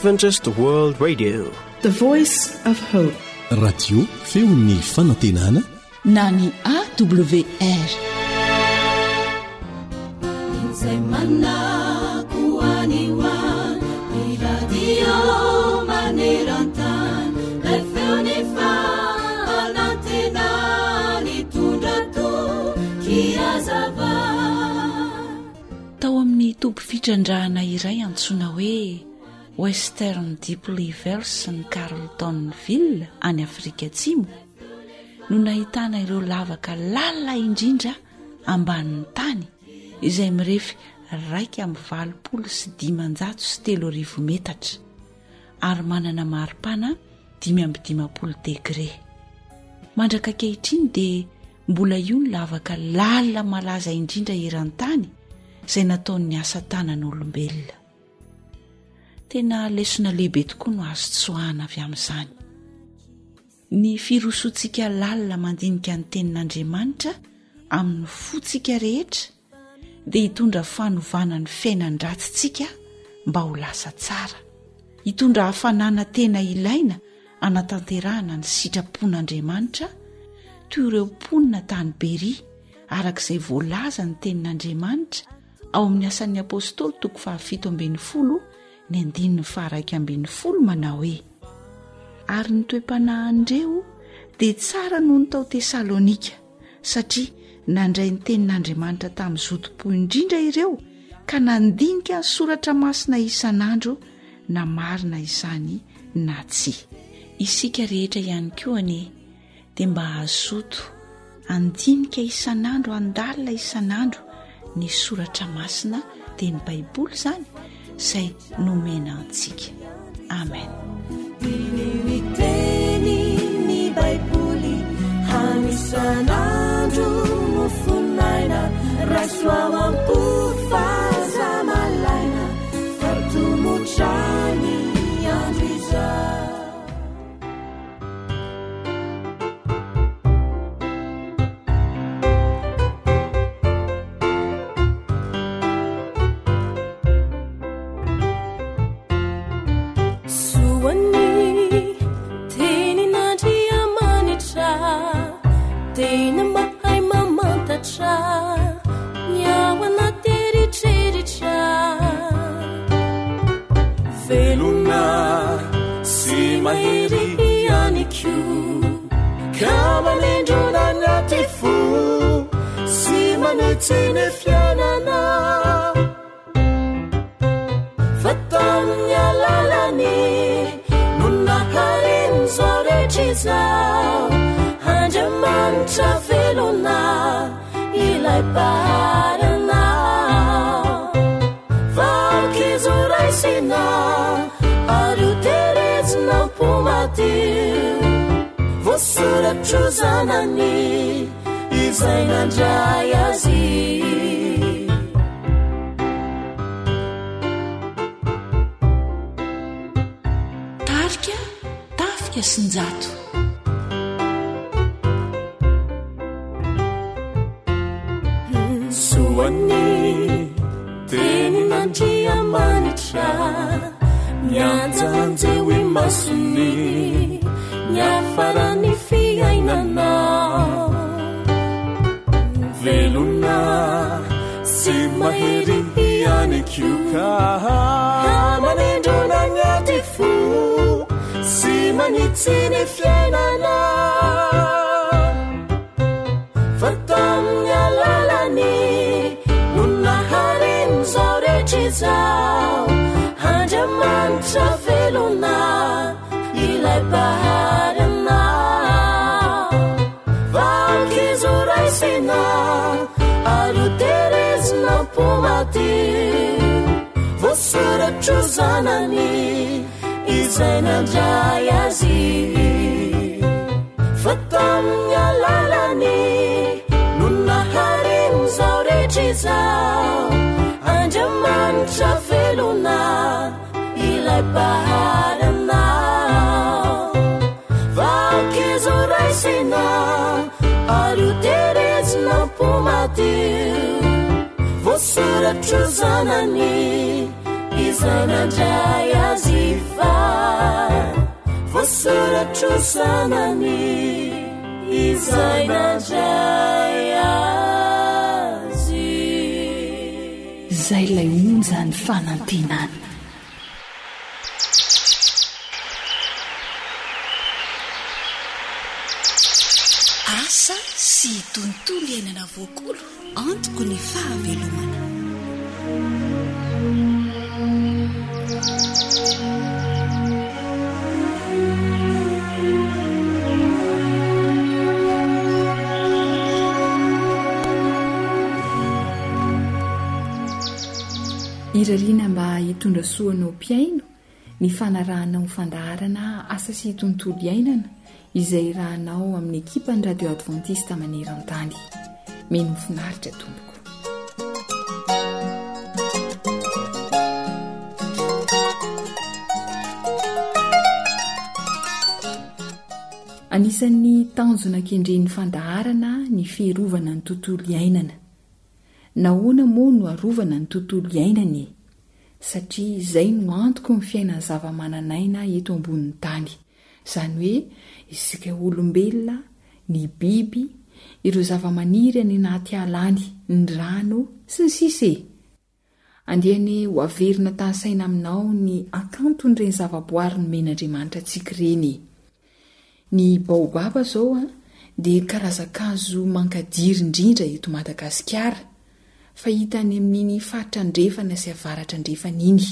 Adventist World Radio. The Voice of Hope. Radio feon'ny fanantenana na ny AWR. Izay manako any ho any, ny radio maneran-tany, ilay feon'ny fanantenana nitondra toky hazava. Tao amin'ny toby fitrandrahana iray antsoina hoe Western Deep Rivers ny Carltonville any Afrika Atsimo no nahitana ireo lavaka lalina indrindra ambanin'ny tany izay mirefy 3581 metatra ary manana maripana 55 degre. Mandraka ankehitriny dia mbola io ny lavaka lalina malaza indrindra eran-tany izay nataon'ny asa tanan'olombelona. Tena lesona lehibe tokoa no azo tsoahana avy amin'izany. Ny firosoantsika lalina mandinika ny tenin'Andriamanitra amin'ny fontsika rehetra dia hitondra fanovana ny fiainan-dratsintsika mba ho lasa tsara, hitondra hafanana tena ilaina hanatanterahana ny sitrapon'Andriamanitra toy ireo mponina tany Beria araka izay voalaza ny tenin'Andriamanitra ao amin'ny Asan'ny Apostoly toko faha-17 ny andininy faha-11 manao hoe, Ary ny toe-panahin'ireo dia tsara noho ny tao Tesalonika, satria nandray ny tenin'Andriamanitra tamin'ny zotom-po indrindra ireo ka nandinika ny soratra masina isan'andro na marina izany na tsia. Isika rehetra ihany koa anie dia mba hazoto handinika isan'andro handalina isan'andro ny soratra masina dia ny baiboly izany izay nomena antsika amen Diniho ny baiboly hanisan'andro mofonaina raiso ao am-po fa aza malaina fa tomotra ny andro izao Soan'ny tenin'Andriamanitra tena mahay mamantatra ny ao anaty eritreritra. Velona sy mahery ihany koa ka manindrona ny aty fo sy manitsy ny fiainana fa tamin'ny alalany no naharen'izao rehetra izao Andriamanitra velona ilay Mpahary anao Vaky izy ho raisina ary ho terezina am-po madio Voasoratro zanany izay nandray azy Tarika Tafika sy Njato. Soan'ny tenin'Andriamanitra mianjanjeo imasony niafaran'ny fiainana velona sy mahery ihany koa ka manindrona ny aty fo sy manitsy ny fiainana fa tamin'ny alalany no naharen'izao rehetra izao Andriamanitra velona ilay Mpahary anao Vaky izy ho raisina ary ho terezina am-po madio Voasoratro zanany izay nandray azy Fa tamin'ny alalany no naharen'izao rehetra izao Andriamanitra velona ilay Mpahary anao Vaky izy ho raisina ary ho terezina am-po madio Voasoratro zanany. Izay nandray azy fa voasoratro zanany izay nandray azy. Izay ilay onjan'ny fanantenana. Asa sy tontolo iainana voakolo antoko ny fahavelomana. Irariana mba hitondra soa anao mpihaino ny fanarahanao ny fandaharana Asa sy Tontolo Iainana izay irahanao amin'ny ekipan'ny Radio Adventiste maneran-tany. Mino finaritra tompoko. Anisan'ny tanjona kendren'ny fandaharana ny fiarovana ny tontolo iainana. Nahoana moa no arovana ny tontolo iainana e? Satria izay no antoky ny fiainan'ny zava-manan'aina eto ambonin'ny tany. Izany hoe isika olombelona, ny biby, ireo zava-maniry any anaty ala any, ny rano, sy ny sisa e! Andeha anie ho averina tanisaina aminao ny hakanton'ireny zavaboary nomen'Andriamanitra antsika ireny e! Ny baobab izao dia karazan-kazo mankadiry indrindra eto Madagasikara, fahita any amin'iny faritra andrefana sy avaratra andrefana iny,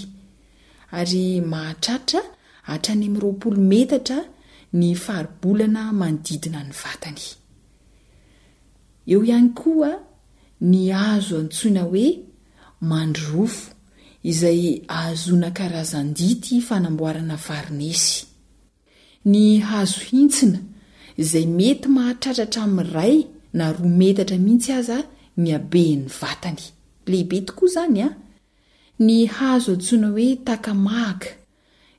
ary mahatratra hatrany amin'ny 20 metatra ny faribolana manodidina ny vatany. Eo ihany koa ny hazo antsoina hoe mandrorofo izay ahazoana karazan-dity fanamboarana varinesy. Ny hazo hintsina izay mety mahatratra hatramin'ny iray na roa metatra mihitsy aza ny haben'ny vatany. Lehibe tokoa izany an! Ny hazo antsoina hoe takamahaka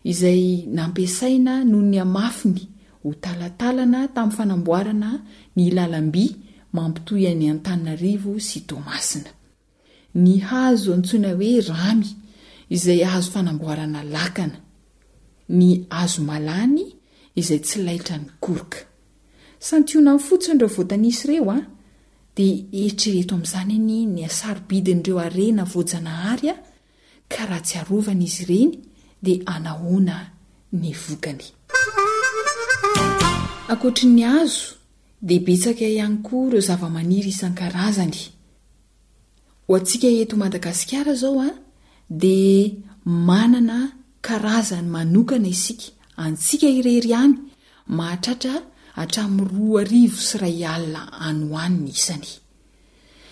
izay nampiasaina noho ny hamafiny ho talatalana tamin'ny fanamboarana ny lalam-by mampitohy an'i Antananarivo sy Toamasina. Ny hazo antsoina hoe ramy izay hazo fanamboarana lakana. Ny hazo malany izay tsy laitran'ny koroka. Santionany fotsiny ireo voatanisa ireo an! Dia eritrereto amin'izany anie ny hasarobidin'ireo harena voajanahary an! ka raha tsy arovana izy ireny dia anahoana ny vokany. Ankoatry ny hazo dia betsaka ihany koa ireo zavamaniry isan-karazany. Ho antsika eto Madagasikara izao dia manana karazany manokana isika, antsika irery ihany, mahatratra hatramin'ny 2002 any ho any ny isany.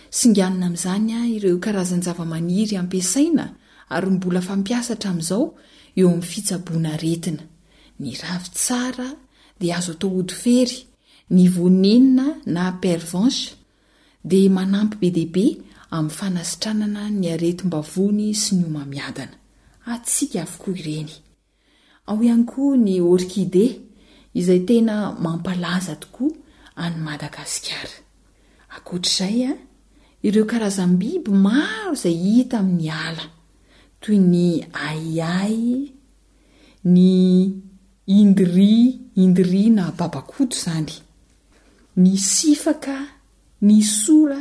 Singanina amin'izany ireo karazan-javamaniry ampiasaina ary mbola fampiasa hatramin'izao eo amin'ny fitsaboana aretina. Ny ravintsara dia azo atao ody fery, ny voanenina na pervenche dia manampy be dia be amin'ny fanasitranana ny aretim-bavony sy ny homamiadana. Antsika avokoa ireny. Ao ihany koa ny orchidée izay tena mampalaza tokoa an'i Madagasikara. Ankoatr'izay, ireo karazam-biby maro izay hita amin'ny ala, toy ny ahiahy, ny indri, indri na babakoto izany, ny sifaka, ny sora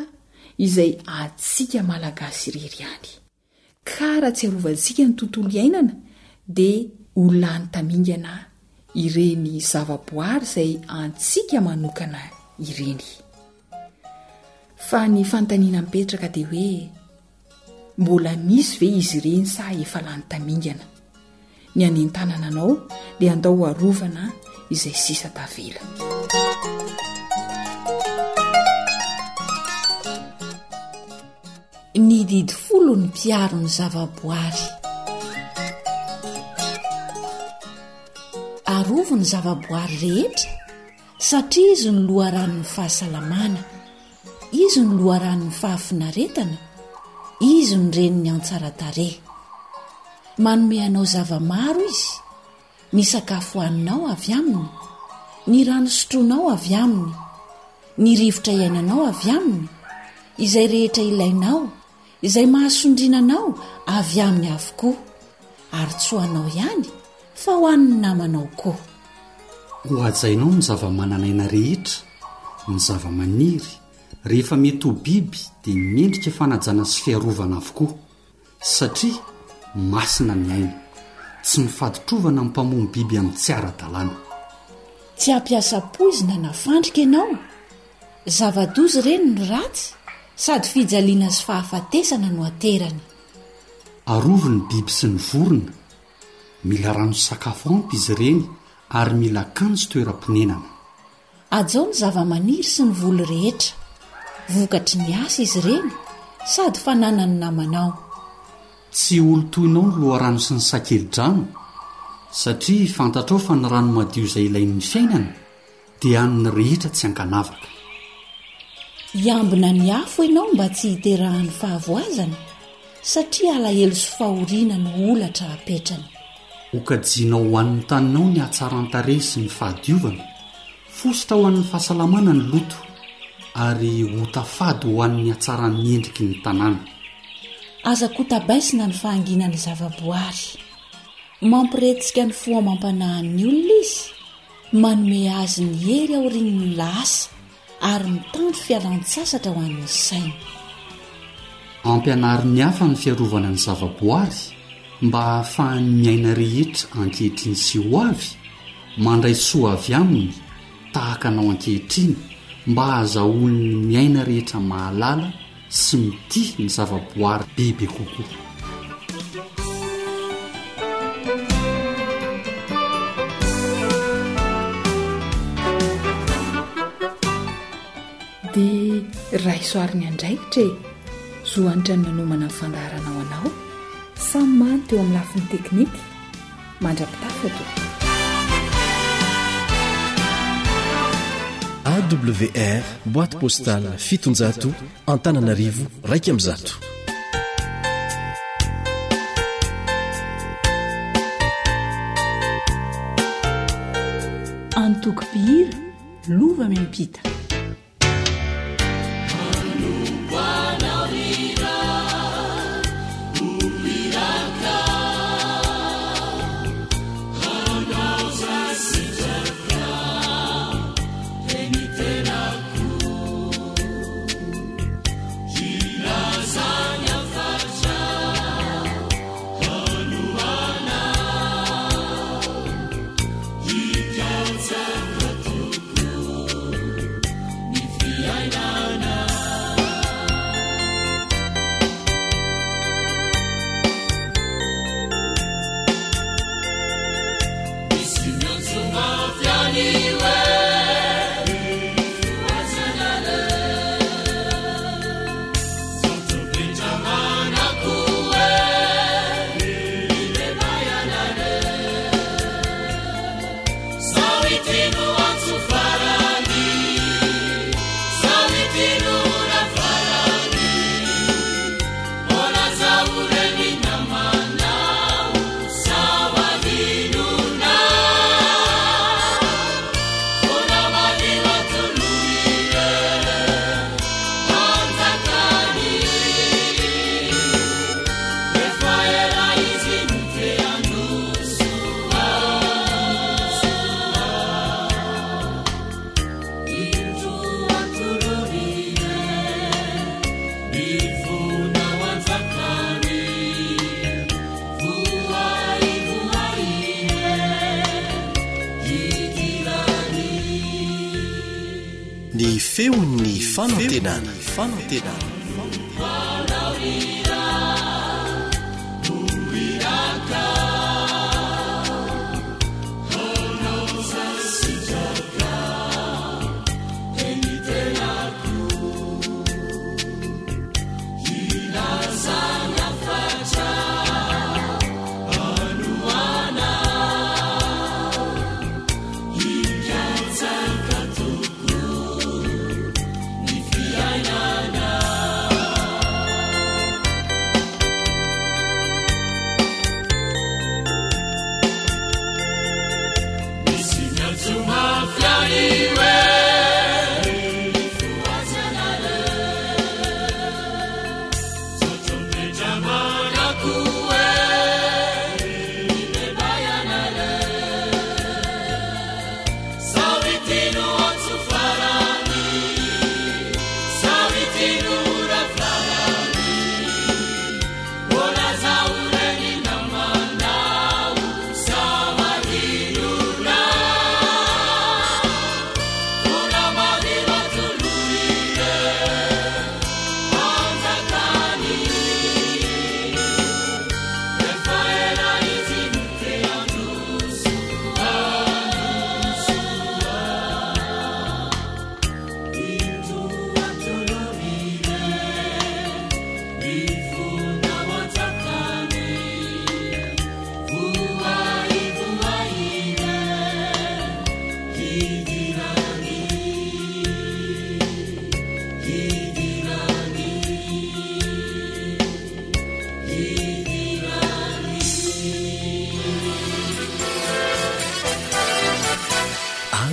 izay antsika Malagasy irery ihany. Ka raha tsy arovantsika ny tontolo iainana dia ho lany tamingana ireny zavaboary izay antsika manokana ireny. Fa ny fanontaniana mipetraka dia hoe mbola misy ve izy ireny sa efa lany tamingana? Ny hanentanana anao dia andao ho arovana izay sisa tavela. Ny didy folo ny mpiaro ny zavaboary. Arovy ny zavaboary rehetra satria izy no loharanon'ny fahasalamana, izy no loharanon'ny fahafinaretana, izy no renin'ny antsaran-tarehy. Manome anao zava-maro izy, ny sakafo haninao avy aminy, ny rano sotroinao avy aminy, ny rivotra iainanao avy aminy, izay rehetra ilainao, izay mahasondriana anao avy aminy avokoa. ary tsy ho anao ihany fa ho an'ny namanao koa. Ho hajainao ny zava-manan'aina rehetra, ny zava-maniry, rehefa mety ho biby dia mendrika fanajana sy fiarovana avokoa. Satria masina ny aina. Tsy mifaditrovana ny mpamono biby amin'ny tsy ara-dalàna. Tsy hampiasa poizina na fandrika ianao. Zava-doza ireny no ratsy sady fijaliana sy fahafatesana no aterany. Arovy ny biby sy ny vorona. Mila rano sy sakafo ampy izy ireny ary mila akany sy toeram-ponenana. Hajao ny zavamaniry sy ny voly rehetra. Vokatry ny asa izy ireny sady fananan'ny namanao. Tsy holotoinao ny loharano sy ny sakeli-drano, satria fantatrao fa ny rano madio izay ilain'ny fiainana dia an'ny rehetra tsy ankanavaka. Hiambina ny afo ianao mba tsy hiterahan'ny fahavoazana, satria alahelo sy fahoriana no holatra apetrany. Hokajianao ho an'ny taninao ny hatsaran-tarehy sy ny fahadiovana, fositra ho an'ny fahasalamana ny loto, ary ota fady ho an'ny hatsaran'ny endriky ny tanàna. Aza kotabaisina ny fahanginan'ny zavaboary. Mampiretsika ny fo amam-panahin'ny olona izy, manome azy ny hery aorian'ny lahasa ary mitandro fialan-tsasatra ho an'ny saina. Ampianaro ny hafa ny fiarovana ny zavaboary mba hahafahan'ny miaina rehetra ankehitriny sy ho avy mandray soa avy aminy tahaka anao ankehitriny mba hahazahoan'ny miaina rehetra mahalala sy mitia ny zavaboary bebe kokoa. Dia raiso ary ny andraikitra e! Zo hanitra ny nanomana ny fandaharana ho anao. Samy mano teo amin'ny lafiny teknika. Mandra-pitafa tompoko. AWR boîte postale 700 Antananarivo 101. Antoko mpihira Lova Miampita. Ny feon'ny fanantenana. Fanantenana.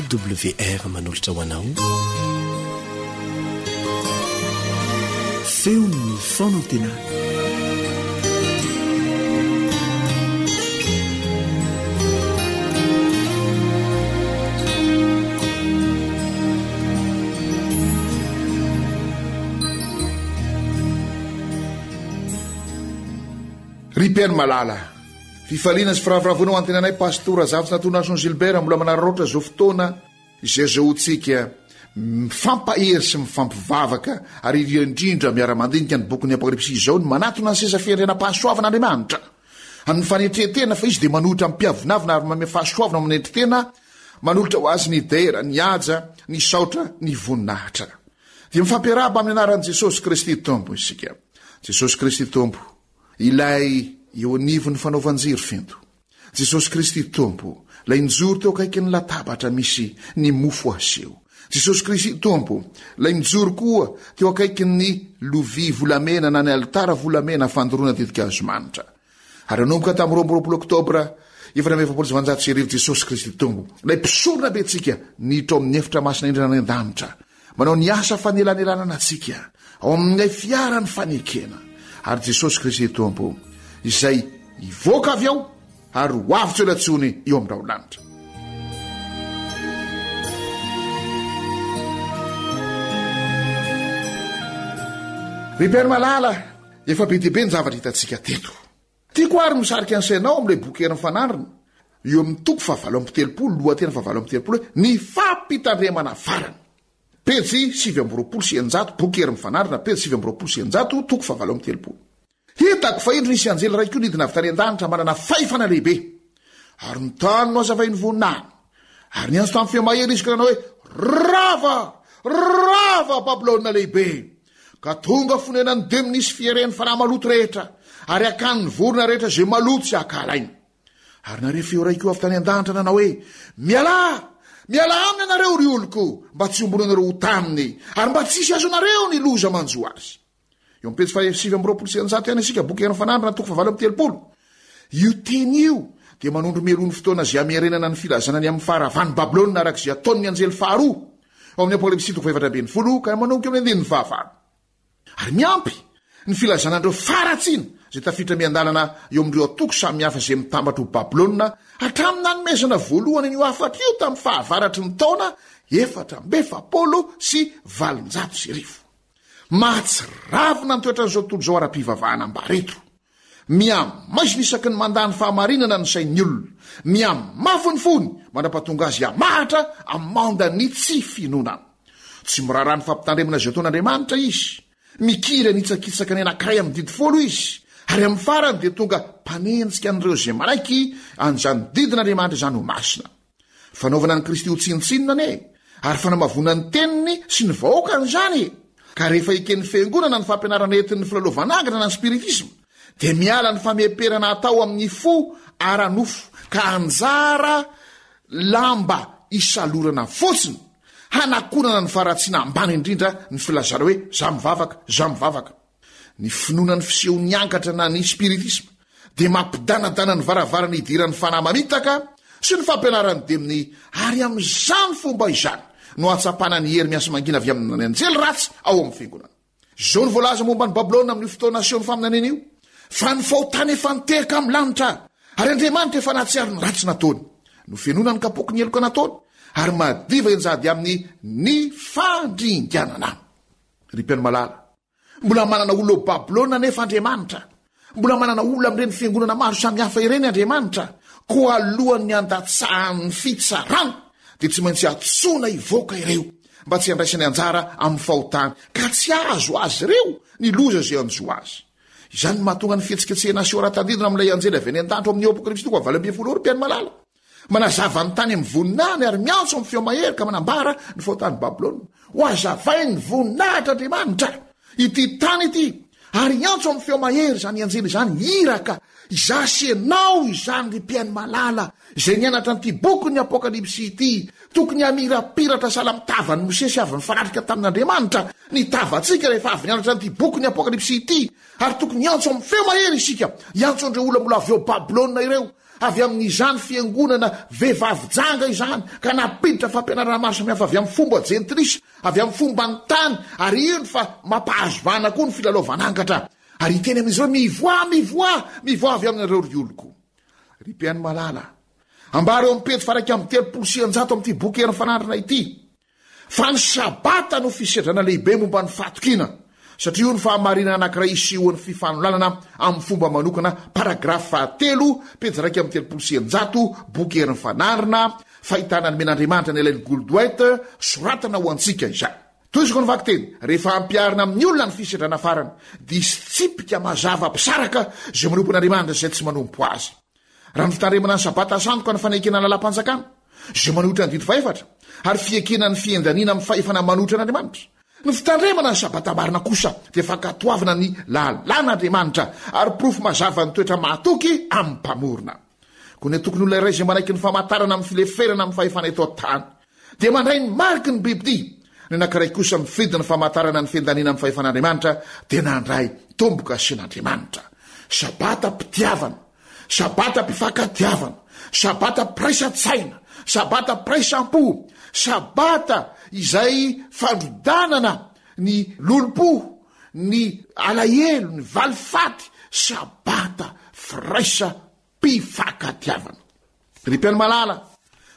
AWR manolotra ho anao Feon'ny fanantenana. Ry Mpihaino malala, fifaliana sy firavoravoana ho antenanay Pastora Zafintsinatonarison Gilbert mbola manararaotra izao fotoana izay azahoantsika mifampahery sy mifampivavaka ary indrindra indrindra miara-mandinika ny bokin'ny Apokalypsy izao ny manatona ny seza fiandrianam-pahasoavana Andriamanitra amin'ny fanetren-tena fa izy dia manohitra amim-piavonavona ary manome fahasoavana manetry tena manolotra ho azy ny dera, ny haja, ny saotra, ny voninahitra. Dia mifampiarahaba amin'ny anaran'i Jesosy Kristy Tompo isika. Jesosy Kristy Tompo, ilay eo anivon'ny fanaovan-jiro fento. Jesosy Kristy Tompo, ilay nijoro teo akaikin'ny latabatra misy ny mofo aseho. Jesosy Kristy Tompo, ilay nijoro koa teo akaikin'ny lovia volamena na ny alitara volamena fandoroana ditin-kazo manitra. Ary nanomboka tamin'ny 22 Oktobra 1944 Jesosy Kristy Tompo, ilay mpisorona be antsika, niditra ao amin'ny efitra masina indrindra any an-danitra, manao ny asa fanelanelanana antsika ao amin'ilay fiaran'ny fanekena. Ary Jesosy Kristy Tompo, izay hivoaka avy ao ary ho avy tsy ela intsony eo amin'ny rahon-lanitra. Ry Mpihaino malala, efa be dia be ny zavatra hitantsika teto. Tiako àry ny misarika ny sainao amin'ilay boky Herin'ny Fanandrina, eo amin'ny toko fahavalo amby telopolo, lohateny fahavalo amby telopolo hoe Ny Fampitandremana Farany. Pejy 629, boky Herin'ny Fanandrina, pejy 629, toko fahavalo amby telopolo. Hitako fa indro nisy anjely iray koa nidina avy tany an-danitra manana fahefana lehibe, ary ny tany nohazavain'ny voninahiny. Ary niantso tamin'ny feo mahery izy ka nanao hoe, Rava! Rava Babylona lehibe! Ka tonga fonenan'ny demony sy fieren'ny fanahy maloto rehetra, ary akanin'ny vorona rehetra izay maloto sy ankahalaina. Ary nahare feo iray koa avy tany an-danitra nanao hoe, Mialà! Mialà aminy ianareo, ry oloko, mba tsy hiombonanareo ho taminy, ary mba tsy hisy azonareo ny loza manjo azy. Eo amin'ny pejy faha 129 ihany isika, boky Herin'ny Fanandrina, toko fahavalo amby telopolo. Io teny io dia manondro mialoha ny fotoana izay hamerenana ny filazana ny amin'ny faharavan'i Babylona araka izay ataon'ny anjely faharoa ao amin'ny Apokalypsy toko fahefatra ambin'ny folo ka manomboka amin'ny andininy fahavalo. Ary miampy ny filazana an'ireo faharatsiana izay tafiditra miandalana eo amin'ireo antoko samihafa izay mitambatra ho Babylona hatramin'ny nanomezana voalohany an'io hafatra io tamin'ny fahavaratry ny taona 1844. Mahatsiravina ny toetran'izao tontolo izao ara-pivavahana ambara eto. Mihamaizina isaky ny mandà ny fahamarinana ny sain'ny olona. Mihamafy ny fony mandra-pahatonga azy hamahatra amanda ny tsy finoana. Tsy miraharaha ny fampitandremana izay ataon'Andriamanitra izy. Mikiry hanitsakitsaka ny anankiray amin'ny didy folo izy, ary amin'ny farany dia tonga mpanenjika an'ireo izay manaiky an'izany didin'Andriamanitra izany ho masina. Fanaovana an'i Kristy ho tsinontsinona anie, ary fanamavoana ny teniny sy ny vahoakany izany e! Ka rehefa eken'ny Fiangonana ny fampianarana entin'ny filalaovan'angatra na ny spiritisma, dia miala ny fameperana atao amin'ny fo ara-nofo, ka anjara lamba isalorana fotsiny, hanakonana ny faharatsiana ambany indrindra ny filazana hoe za mivavaka, za mivavaka. Ny finoana ny fisehon'ny angatra na ny spiritisma dia mampidanadana ny varavarana idiran'ny fanahy mamitaka sy ny fampianaran'ny demonia, ary amin'izany fomba izany no ahatsapana ny hery miasa mangina avy amin'ny anjely ratsy ao amin'ny fiangonana. Izao no voalaza momba an'i Babylona amin'io fotoana asehon'ny faminaniana io, Fa ny fahotana efa niteraka amin'ny lanitra, ary Andriamanitra efa nahatsiaro ny ratsy nataony. Nofenoina ny kapoaky ny heloka nataony, ary madiva hianjady aminy ny fandringanana. Ry mpihaino malala, mbola manana olona ao Babylona anefa Andriamanitra. Mbola manana olona amin'ireny fiangonana maro samihafa ireny Andriamanitra. Koa alohan'ny handatsahany ny fitsarany, dia tsy maintsy antsoina hivoaka ireo, mba tsy handraisany anjara amin'ny fahotany, ka tsy hahazo azy ireo ny loza izay hanjo azy. Izany no mahatonga ny fihetsiketsehana aseho ara-tandindona amin'ilay anjely avy any an-danitra ao amin'ny Apokalypsy toko fahavalo ambin'ny folo, ry mpihaino malala. Manazava ny tany amin'ny voninahiny ary miantso amin'ny feo mahery ka manambara ny fahotan'i Babylona. Ho hazavain'ny voninahitr'Andriamanitra ity tany ity Ary hiantso amin'ny feo mahery izany anjely izany, Iraka, izaho sy ianao izany, ry mpihaino malala, izay nianatra an'ity bokin'ny Apokalypsy ity, tokony hamirapiratra sahala amin'ny tavan'i Mosesy avy nifanatrika tamin'Andriamanitra ny tavantsika rehefa avy nianatra an'ity bokin'ny Apokalypsy ity, ary tokony hiantso amin'ny feo mahery isika, hiantso an'ireo olona mbola avy ao Babylona ireo, avy amin'izany fiangonana vehivavy janga izany, ka nampiditra fampianarana maro samihafa avy amin'ny fomba jentilisa, avy amin'ny fomban'ny tany, ary indro fa mampahazo vahana koa ny filalaovan'angatra, ary hiteny amin'izy ireo, Mivoaha, mivoaha, mivoaha avy aminareo, ry oloko. Ry mpihaino malala, ambara eo amin'ny pejy faha 131 amin'ity boky Herin'ny Fanandrina ity, Fa ny Sabata no fisedrana lehibe momba ny fahatokiana, satria io no fahamarinana anankiray isehoan'ny fifanolanana amin'ny fomba manokana, paragrafy fahatelo, pejy 631, boky Herin'ny Fanarina, Fahitana nomen'Andriamanitra an'i Ellen Goldwaith, soratana ho antsika izany. Tohiziko ny vakiteny, Rehefa ampiharina amin'ny olona ny fisedrana farany, dia hisy tsipika mazava mpisaraka izay manompo an'Andriamanitra sy izay tsy manompo Azy. Raha ny fitandremana ny Sabata sandoka ny fanekena ny lalàm-panjakana, izay manohitra ny didy fahefatra, ary fiekena ny fiendaniana amin'ny fahefana manohitra an'Andriamanitra. Ny fitandremana ny Sabata marina kosa dia fankatoavana ny lalàn'Andriamanitra ary porofo mazava ny toetra mahatoky amin'ny Mpamorona. Koa ny antokon'olona iray izay manaiky ny famantarana amin'ny fileferana amin'ny fahefana eto an-tany dia mandray ny mariky ny bibidia, ny anankiray kosa mifidy ny famantarana ny fiandaniana amin'ny fahefan'Andriamanitra dia nandray tombo-kasen'Andriamanitra. Sabata-pitiavana, Sabata-pifankatiavana, Sabata-piraisan-tsaina, Sabata-piraisam-po, Sabata izay fandrodanana ny lolompo, ny alahelo, ny valifaty, Sabata firaisam-pifankatiavana. Ry mpihaino malala,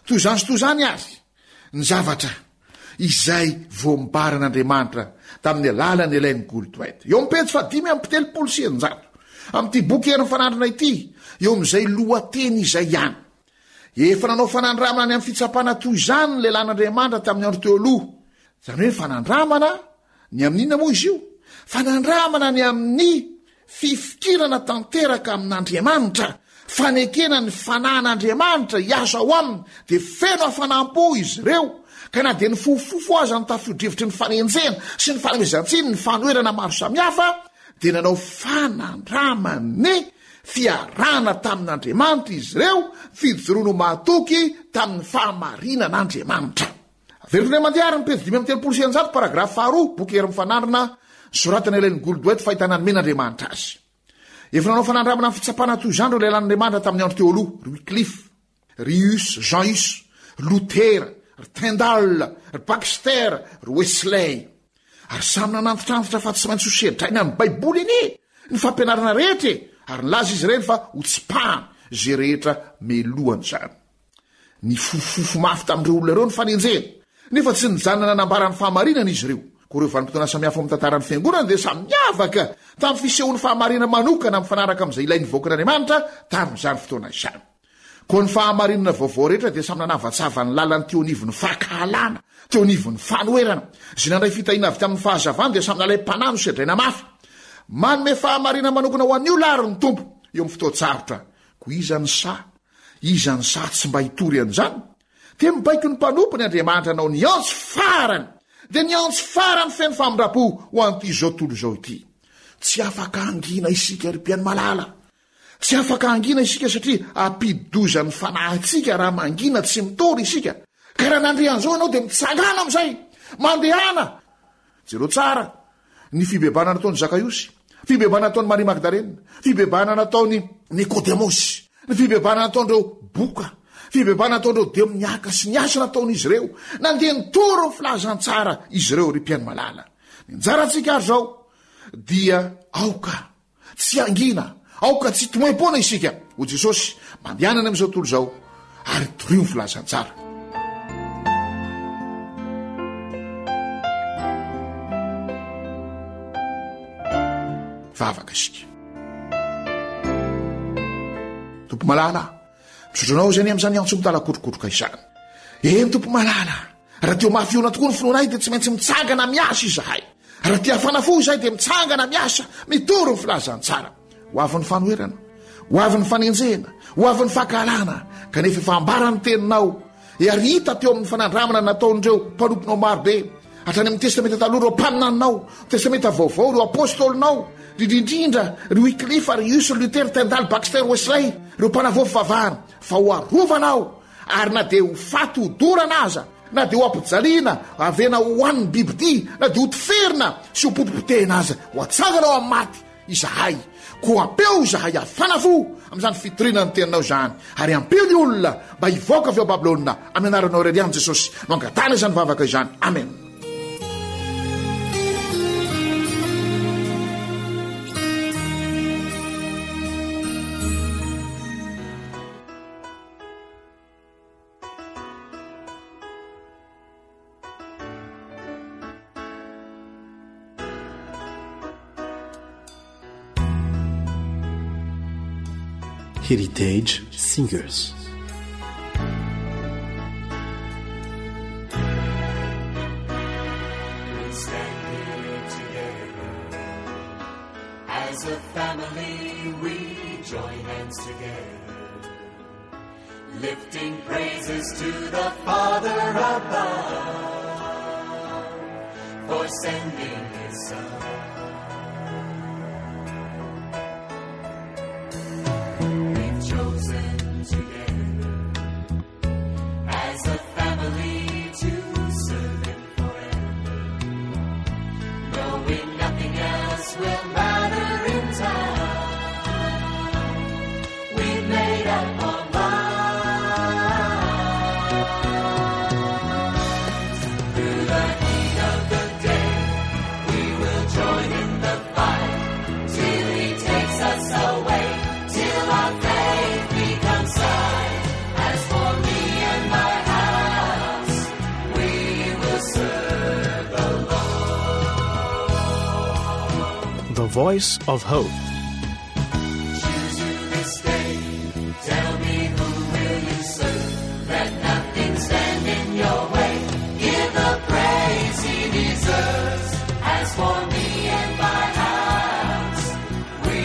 toy izany sy toy izany àry ny zavatra izay voambaran'Andriamanitra tamin'ny alalan'i Ellen Goldwait. Eo amin'ny pejy faha 635 amin'ity boky Herin'ny Fanandrina ity, eo amin'izay lohateny izay ihany. Efa nanao fanandramana ny amin'ny fitsapana toy izany ny lehilahin'Andriamanitra tamin'ny andro teo aloha. Izany hoe fanandramana Ny amin'inona moa izy io? Fanandramana ny amin'ny fifikirana tanteraka amin'Andriamanitra, fanekena ny fanahin'Andriamanitra hiasa ao aminy, dia feno hafanam-po izy ireo, ka na dia nifofofofo aza ny tafio-drivotry ny fanenjehana sy ny fanomezan-tsiny, ny fanoherana maro samihafa, dia nanao fanandraman'ny fiarahana tamin'Andriamanitra izy ireo, fijoroana ho mahatoky tamin'ny fahamarinan'Andriamanitra. Averiko indray mandeha ary ny pejy 635, paragrafy faharoa, boky Hery Mifanandrina, soratana Ellen Goldwaith, Fahitana nomen'Andriamanitra azy. Efa nanao fanandramana amin'ny fitsapana toy izany ireo lehilahin'Andriamanitra tamin'ny andro teo aloha, ry Wycliffe, ry Hus, Jean Hus, ry Lotera, ry Tyndale, ry Baxter, ry Wesley. Ary samy nanantitrantitra fa tsy maintsy ho sedraina amin'ny Baiboly anie ny fampianarana rehetra e! Ary nilaza izy ireny fa hotsipahana izay rehetra melohan'izany. Nifofofofo mafy tamin'ireo olona ireo ny fanenjehana, nefa tsy nijanona nanambara ny fahamarinana izy ireo. Koa ireo vanim-potoana samihafa ao amin'ny tantaran'ny Fiangonana dia samy niavaka tamin'ny fisehoan'ny fahamarinana manokana mifanaraka amin'izay ilain'ny vahoakan'Andriamanitra tamin'izany fotoana izany. Koa ny fahamarinana vaovao rehetra dia samy nanavatsava ny lalany teo anivon'ny fankahalana, teo anivon'ny fanoherana. Izay nandray fitahiana avy tamin'ny fahazavana dia samy nalaim-panahy nosedraina mafy. Manome fahamarinana manokana ho an'ny olona àry ny Tompo eo amin'ny fotoan-tsarotra. Koa iza no sahy Iza no sahy tsy mba hitory an'izany? Dia mibaiko ny mpanompony Andriamanitra hanao ny antso farany, dia ny antso farany feno famindram-po ho an'ity izao tontolo izao ity. Tsy afaka hangina isika ry mpihaino malala. Tsy afaka hangina isika satria hampidi-doza ny fanahintsika raha mangina tsy mitory isika. Ka raha nandre an'izao ianao dia mitsangàna amin'izay. Mandehana. Jereo tsara ny fibebahana nataon'i Zakaiosy, fibebahana nataon'i Maria Magdalena, fibebahana nataon'i Nikodemosy, ny fibebahana nataon'ireo boka, fibebahana nataon'ireo demoniaka sy ny asa nataon'izy ireo. Nandeha nitory ny filazantsara izy ireo, ry mpihaino malala. Ny anjarantsika ary izao dia aoka Tsy hangina, aoka tsy hitomoem-poana isika, hoy Jesosy, mandehana any amin'izao tontolo izao ary torio ny filazantsara. Vavaka isika. Tompo malala, misaotra anao izay ny amin'izany antso mitalakotrokotroka izany. Eny Tompo malala, Raha te ho mafy orina tokoa ny finoanay dia tsy maintsy mitsangana miasa izahay. Raha te hafana fo izahay dia mitsangana miasa, mitory ny filazantsara. Ho avy ny fanoherana, ho avy ny fanenjehana, ho avy ny fankahalana, kanefa efa ambara ny teninao, ary hita teo amin'ny fanandramana nataon'ireo mpanomponao marobe. Hatrany amin'ny Testamenta Taloha ireo mpaminaninao, Testamenta Vaovao ireo apôstôlinao, indrindra indrindra ry Wycliffe, ry Hus, Luther, Tyndale, Baxter, Wesley, ireo mpanavao fivavahana, fa ho arovanao, ary na dia ho faty hodorana aza, na dia ho ampijaliana, avena ho hanin'ny bibidia, na dia ho toferina sy ho potipotehina aza, ho atsangana ao amin'ny maty izahay. Koa ampeo izahay hafana fo amin'izany fitoriana ny teninao izany, ary ampio ny olona mba hivoaka avy ao Babylona, amin'ny anaranao irery ihany Jesosy no angatahana izany vavaka izany. Amen. Heritage Singers. We stand here together as a family. We join hands together, lifting praises to the Father above for sending His Son. We've chosen together as a family to serve Him forever, knowing nothing else will matter in time. We've made up our minds. Through the heat of the day, we will join in the fight till He takes us away, till our faith becomes sight. As for me and my house, we will serve the Lord. The Voice of Hope. Choose you this day. Tell me who will you serve? Let nothing stand in your way. Give the praise he deserves. As for me and my house, we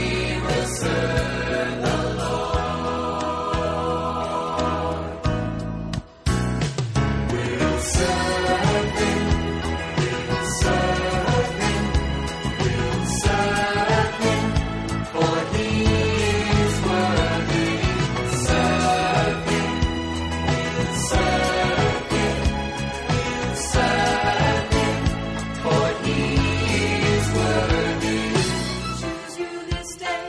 will serve the Lord. We'll serve him. We'll serve him. We'll serve him. For he is worthy. Serve him. We'll serve him. We'll serve him. For he is worthy. Choose you this day.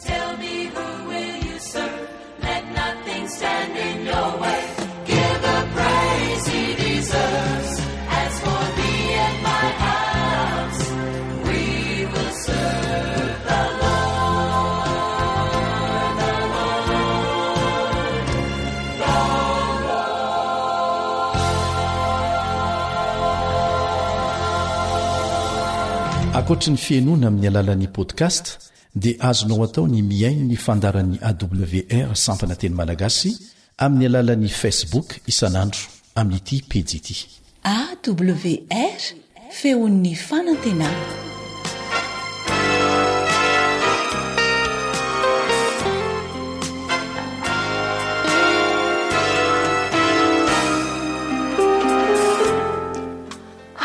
Tell me who will you serve? Let nothing stand in your way. Give the praise he deserves. As for me and my house, we will serve the Lord, the Lord, the Ankoatry ny fihainoana amin'ny alalan'ny podcast dia azonao atao ny mihaino ny fandaharan'ny AWR sampana teny malagasy amin'ny alalan'ny Facebook isan'andro amin'ity pejy ity. AWR, feon'ny fanantenana.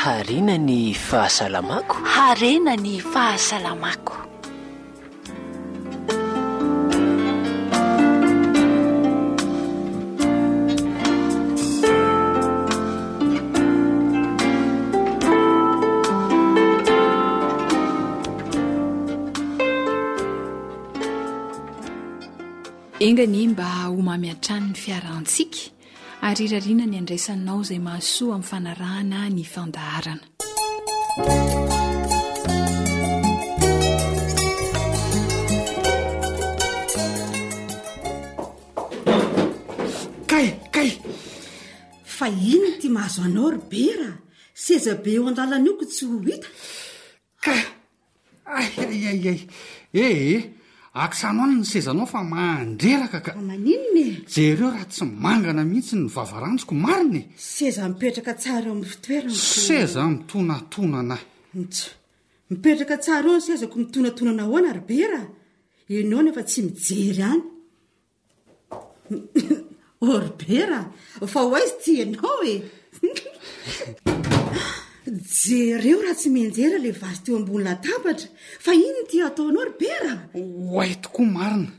Harena ny fahasalamako. Harena ny fahasalamako. Enga anie mba ho mamy hatrany ny fiarahantsika ary irariana ny andraisanao izay mahasoa amin'ny fanarahana ny fandaharana. Kay, kay! Fa inona ity mahazo anao ry Bera? Seza be eo an-dalana io ko tsy ho hita. Ka! Ay ay ay ay! Eh eh! Akisano any ny sezanao fa mandreraka ka! Fa maninona e? Jereo raha tsy mangana mihitsy ny vavaranjoko, marina e! Seza mipetraka tsara eo amin'ny fitoerana ko. Seza mitonatonana. Nts. Mipetraka tsara eo ny sezako mitonatonana ahoana ry Bera? Ianao nefa tsy mijery any. Orbera, fa ho aiza ity ianao e? Jereo raha tsy mianjera ilay vazy teo ambony latabatra. Fa inona ity ataonao ry Bera? Oay tokoa marina.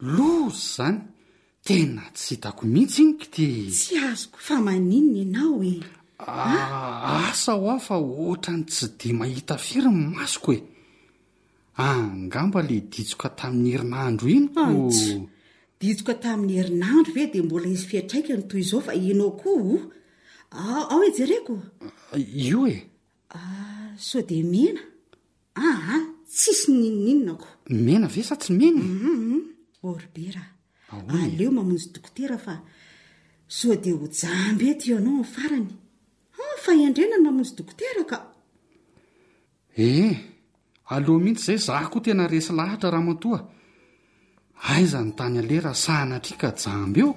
Loza izany. Tena tsy hitako mihitsy iny k'ty. Tsy azoko fa maninona ianao e? Ah, asa hoa fa ohatran'ny tsy dia mahita firy ny masoko e. Angamba le ditsoka tamin'ny herinandro iny ko. Antso. Ditsoka tamin'ny herinandro ve dia mbola hisy fiantraikany toy izao fa ianao koa o. Ao, ao e jereko. Io e. Ah, sao dia mena? Aa, tsisy n'inon'inona ko. Mena ve sa tsy mena e? Hum, Orbera, Ahoana e? aleo mamonjy dokotera fa sao dia ho jamba eto ianao amin'ny farany. Ah, fahendrena ny mamonjy dokotera ka. Ee, aleo mihitsy izay, za koa tena resy lahatra ramatoa. Aiza ny tany aleha raha sanatria ka jamba eo?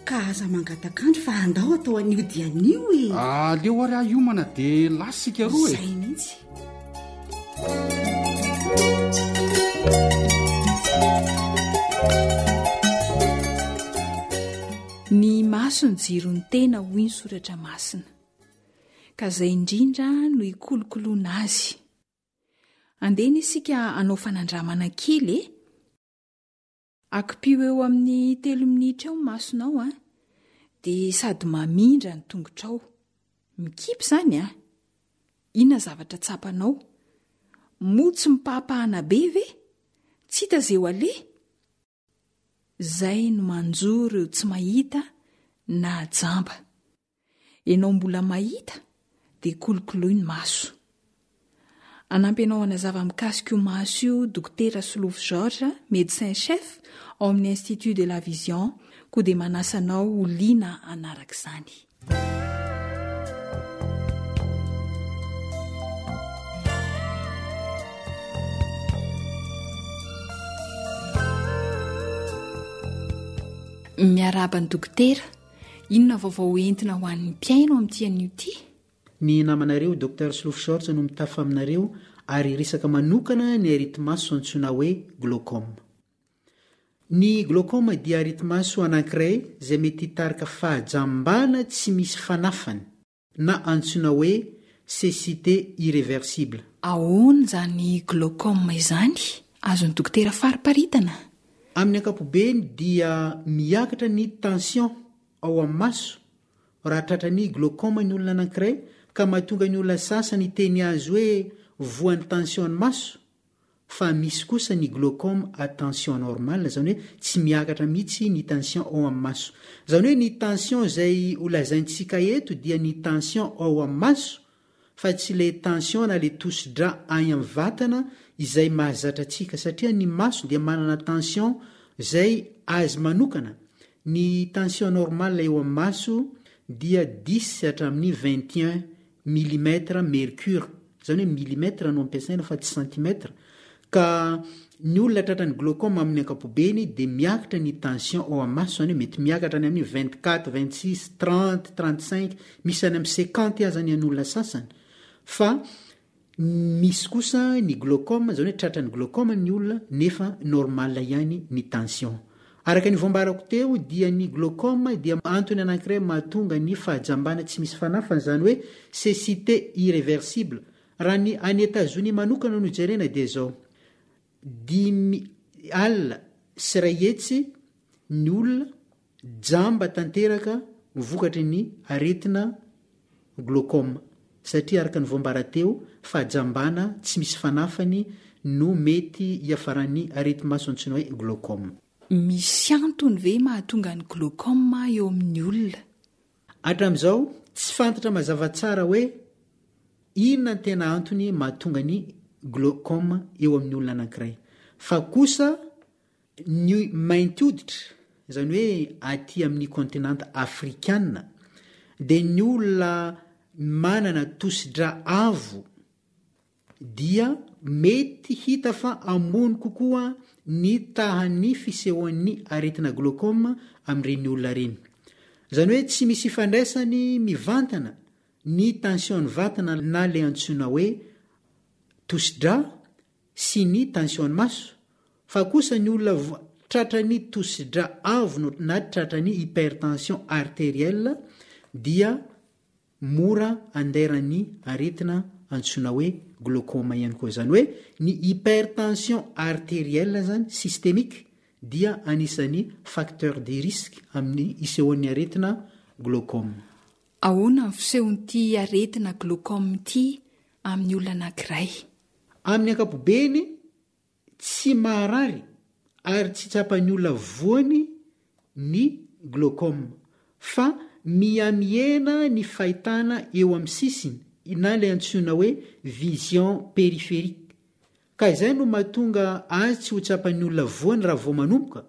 Ka aza mangatak'andro fa andao atao anio dia anio e! Aleo ary aho hiomana dia lasa isika roa e! Izay mihitsy. Ny maso ny jiron'ny tena hoy ny soratra masina. Ka izay indrindra no ikolokoloana azy. Andeha anie isika hanao fanandramana kely e! Akipio eo amin'ny telo minitra eo ny masonao an, dia sady mamindra ny tongotrao. Mikipy izany an! Inona zavatra tsapanao? Moa tsy mipahapahana be ve? Tsy hita izay ho aleha? Izay no manjo ireo tsy mahita na jamba. Ianao mbola mahita dia kolokoloy ny maso. Hanampy anao hanazava mikasika io maso io Dokotera Solofo Georges, médecin chef ao amin'ny Institut de la Vision, koa dia manasa anao ho liana hanaraka izany. Miarahaba ny dokotera. Inona vaovao entina ho an'ny mpihaino amin'ity anio ity? Ny namanareo Docteur Solofo Georges no mitafa aminareo ary hiresaka manokana ny areti-maso antsoina hoe glaucome. Ny glaucome dia areti-maso anankiray izay mety hitarika fahajambana tsy misy fanafany na antsoina hoe cécité irréversible. Ahoana izany glaucome izany? Azon'ny dokotera fariparitana? Amin'ny ankapobeny dia miakatra ny tension ao amin'ny maso raha tratran'ny glaucome ny olona anankiray ka mahatonga ny olona sasany hiteny azy hoe voan'ny tension ny maso fa misy kosa ny glaucome à tension normale, izany hoe tsy miakatra mihitsy ny tension ao amin'ny maso. Izany hoe ny tension izay ho lazaintsika eto dia ny tension ao amin'ny maso fa tsy ilay tension na ilay tosi-drà any amin'ny vatana izay mahazatra antsika satria ny maso dia manana tension izay azy manokana. Ny tension normale eo amin'ny maso dia dix hatramin'ny 21 millimètre mercure, izany hoe millimètre no ampiasaina fa tsy centimètre, ka ny olona tratran'ny glaucome amin'ny ankapobeny dia miakatra ny tension ao amin'ny maso, izany hoe mety miakatra any amin'ny 24, 26, 30, 35, misy any amin'ny 50 aza ny an'olona sasany, fa Misy kosa ny glaucome, izany hoe tratran'ny glaucome ny olona nefa normal ihany ny tension. Araka ny voambarako teo dia ny glaucome dia antony anankiray mahatonga ny fahajambana tsy misy fanafany, izany hoe cécité irréversible. Raha ny any Etazonia manokana no jerena dia izao, 105 ny olona Jamba tanteraka vokatry ny aretina glaucome satria araka ny voambara teo fahajambana tsy misy fanafany no mety hiafaran'ny areti-maso antsoina hoe glaucome. Misy antony ve mahatonga ny glaucome eo amin'ny olona? Hatramin'izao, tsy fantatra mazava tsara hoe inona ny tena antony mahatonga ny glaucome eo amin'ny olona anankiray. Fa kosa Ny mainty hoditra, izany hoe aty amin'ny kontinanta afrikana, dia ny olona manana tosi-drà avo dia mety hita fa ambony kokoa ny tahan'ny fisehoan'ny aretina glaucome amin'ireny olona ireny. Izany hoe tsy misy ifandraisany mivantana ny tension-n'ny vatana na ilay antsoina hoe tosi-drà sy ny tension-n'ny maso, fa kosa ny olona tratran'ny tosi-drà avo na tratran'ny hypertension artérielle dia. mora andairan'ny aretina antsoina hoe glaucome ihany koa. Izany hoe ny hypertension artérielle zany systémique dia anisan'ny facteur de risque amin'ny isehoan'ny aretina glaucome. Ahoana ny fisehon'ity aretina glaucome ity amin'ny olona anankiray? Amin'ny ankapobeny, tsy maharary ary tsy tsapan'ny olona voany ny glaucome, fa mihamihena ny fahitana eo amin'ny sisiny na ilay antsoina hoe vision périphérique. Ka izay no mahatonga azy tsy ho tsapan'ny olona voany raha vao manomboka,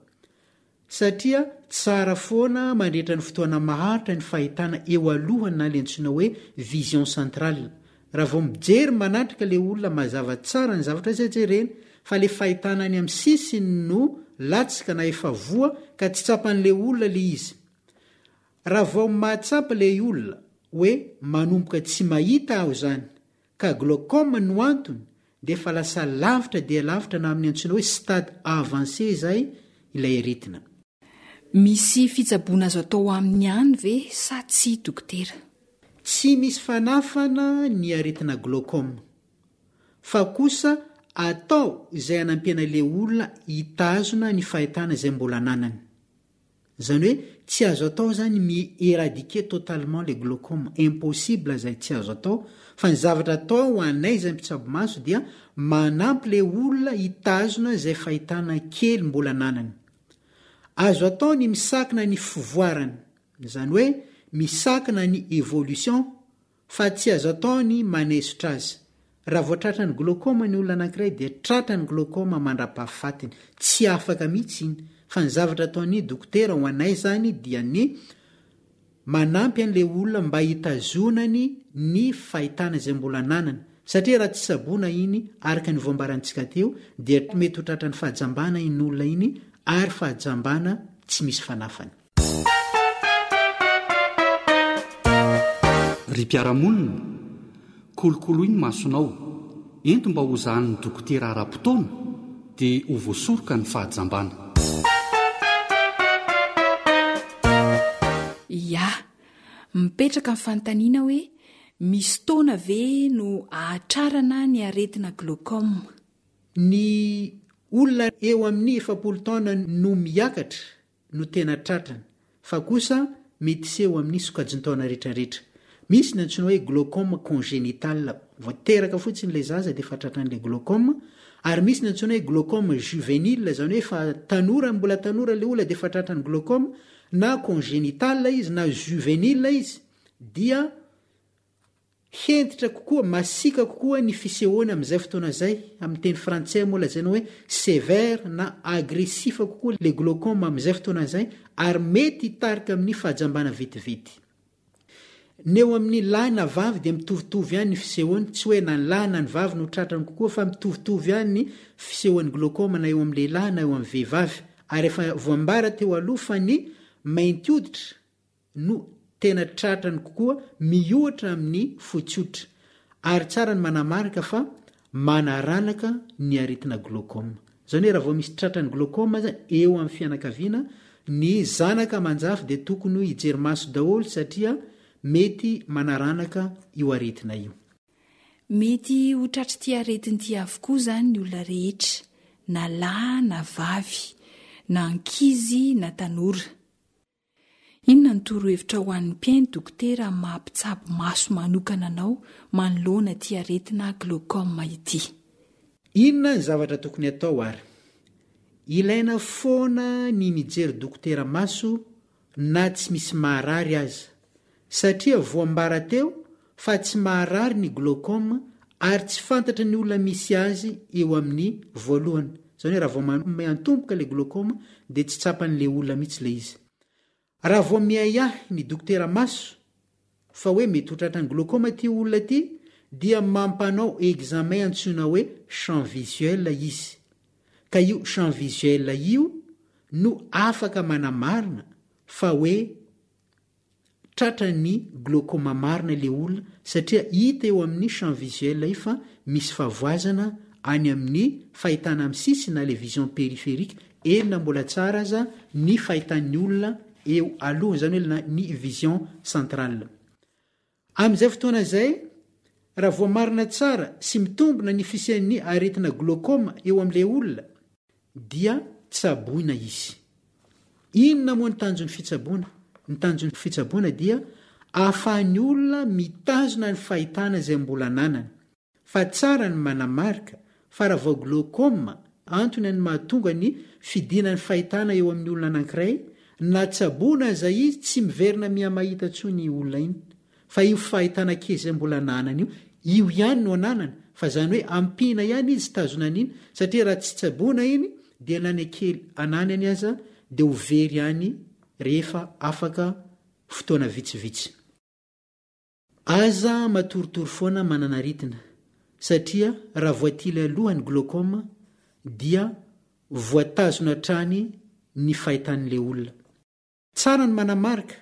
satria tsara foana mandritra ny fotoana maharitra ny fahitana eo alohany na ilay antsoina hoe vision centrale. Raha vao mijery manatrika ilay olona mazava tsara ny zavatra izay jereny, fa ilay fahitana any amin'ny sisiny no latsaka na efa voa ka tsy tsapan'ilay olona ilay izy. Raha vao mahatsapa ilay olona hoe manomboka tsy mahita aho izany ka glaucome no antony dia efa lasa lavitra dia lavitra na amin'ny antsoina hoe stade avancé izay ilay aretina. Misy fitsaboana azo atao aminy ihany ve sa tsia dokotera? Tsy misy fanafana ny aretina glaucome fa kosa atao izay hanampiana ilay olona hitazona ny fahitana izay mbola ananany. Izany hoe tsy azo atao izany mi eradiquer totalement le glaucome, impossible izay tsy azo atao, fa ny zavatra atao ho anay izay mpitsabo maso dia manampy le olona hitazona izay fahitana kely mbola ananany. Azo atao ny misakana ny fivoarany, izany hoe misakana ny evolution Fa tsy azo atao ny manesotra azy. Raha vao tratran'ny glaucome ny olona anankiray dia tratran'ny glaucome mandra-pahafatiny. Tsy afaka mihitsy iny. Fa ny zavatra ataon'ny dokotera ho anay izany dia ny manampy an'ilay olona mba hitazonany ny fahitana izay mbola ananany. Satria raha tsy tsaboina iny araka ny voambarantsika teo dia mety ho tratran'ny fahajambana iny olona iny ary fahajambana tsy misy fanafany. Ry mpiara-monina, kolokoloy ny masonao, ento mba hozahan'ny dokotera ara-potoana dia ho voasoroka ny fahajambana. Ya, mipetraka ny fanontaniana hoe misy taona ve no ahatrarana ny aretina glaucome? Ny olona eo amin'ny 40 taona no miakatra no tena tratrany, fa kosa mety hiseho amin'ny sokajin-taona rehetrarehetra. Misy ny antsoina hoe glaucome congénital, vao teraka fotsiny ilay zaza dia efa tratran'ilay glaucome, ary misy ny antsoina hoe glaucome juvénile, izany hoe efa tanora, mbola tanora ilay olona dia efa tratran'ny glaucome, na congénital izy na juvénile izy dia Hentitra kokoa, masiaka kokoa ny fisehoany amin'izay fotoana izay, amin'ny teny frantsay moa lazaina hoe sévère na agressif kokoa le glaucome amin'izay fotoana izay ary mety hitarika amin'ny fahajambana vetivety. Ny eo amin'ny lahy na vavy dia mitovitovy ihany ny fisehoany, tsy hoe na ny lahy na ny vavy no tratrany kokoa fa mitovitovy ihany ny fisehoan'ny glaucome na eo amin'ny lehilahy na eo amin'ny vehivavy ary efa voambara teo aloha fa ny mainty hoditra no tena tratrany kokoa mihoatra amin'ny fotsy hoditra ary tsara ny manamarika fa manaranaka ny aretina glaucome. Izany hoe raha vao misy tratran'ny glaucome aza eo amin'ny fianakaviana, ny zanaka aman-jafy dia tokony hijery maso daholo satria mety manaranaka io aretina io. Mety ho tratr'ity aretina ity avokoa izany ny olona rehetra, na lahy na vavy, na ankizy na tanora. Inona no torohevitra ho an'ny mpihaino dokotera amin'ny maha mpitsabo maso manokana anao manoloana ity aretina glaucome ity? Inona ny zavatra tokony atao ary? Ilaina foana ny mijery dokotera maso na tsy misy maharary aza, satria voambara teo fa tsy maharary ny glaucome ary tsy fantatry ny olona misy azy eo amin'ny voalohany, izany hoe raha vao miantomboka ilay glaucome dia tsy tsapan'ilay olona mihitsy ilay izy. Raha vao miahiahy ny dokotera maso fa hoe mety ho tratran'ny glaucome ity olona ity dia mampanao examen antsoina hoe champ visuel izy. Ka io champ visuel io no afaka manamarina fa hoe Tratran'ny glaucoma marina ilay olona satria hita eo amin'ny champ visuel io fa misy fahavoazana any amin'ny fahitana amin'ny sisiny na ilay vision périphérique, eny na mbola tsara aza ny fahitan'ny olona eo alohany, izany hoe ny vision centrale. Amin'izay fotoana izay, raha voamarina tsara sy mitombina ny fisian'ny aretina glaucome eo amin'ilay olona dia tsaboina izy. Inona moa ny tanjon'ny fitsaboana? Ny tanjon'ny fitsaboana dia ahafahan'ny olona mitazona ny fahitana izay mbola ananany. Fa tsara ny manamarika fa raha vao glaucome antony ny mahatonga ny fidinan'ny fahitana eo amin'ny olona anankiray, na tsaboina aza izy tsy miverina miha-mahita intsony iny olona iny. Fa io fahitana kely izay mbola ananany io, io ihany no ananany, fa izany hoe ampiana ihany izy hitazona an'iny, satria raha tsy tsaboina iny dia na ny kely ananany aza dia ho very ihany rehefa afaka fotoana vitsivitsy. Aza matoritory foana manana aretina, satria raha voatily aloha ny glaucome dia voatazona hatrany ny fahitan'ilay olona. Tsara ny manamarika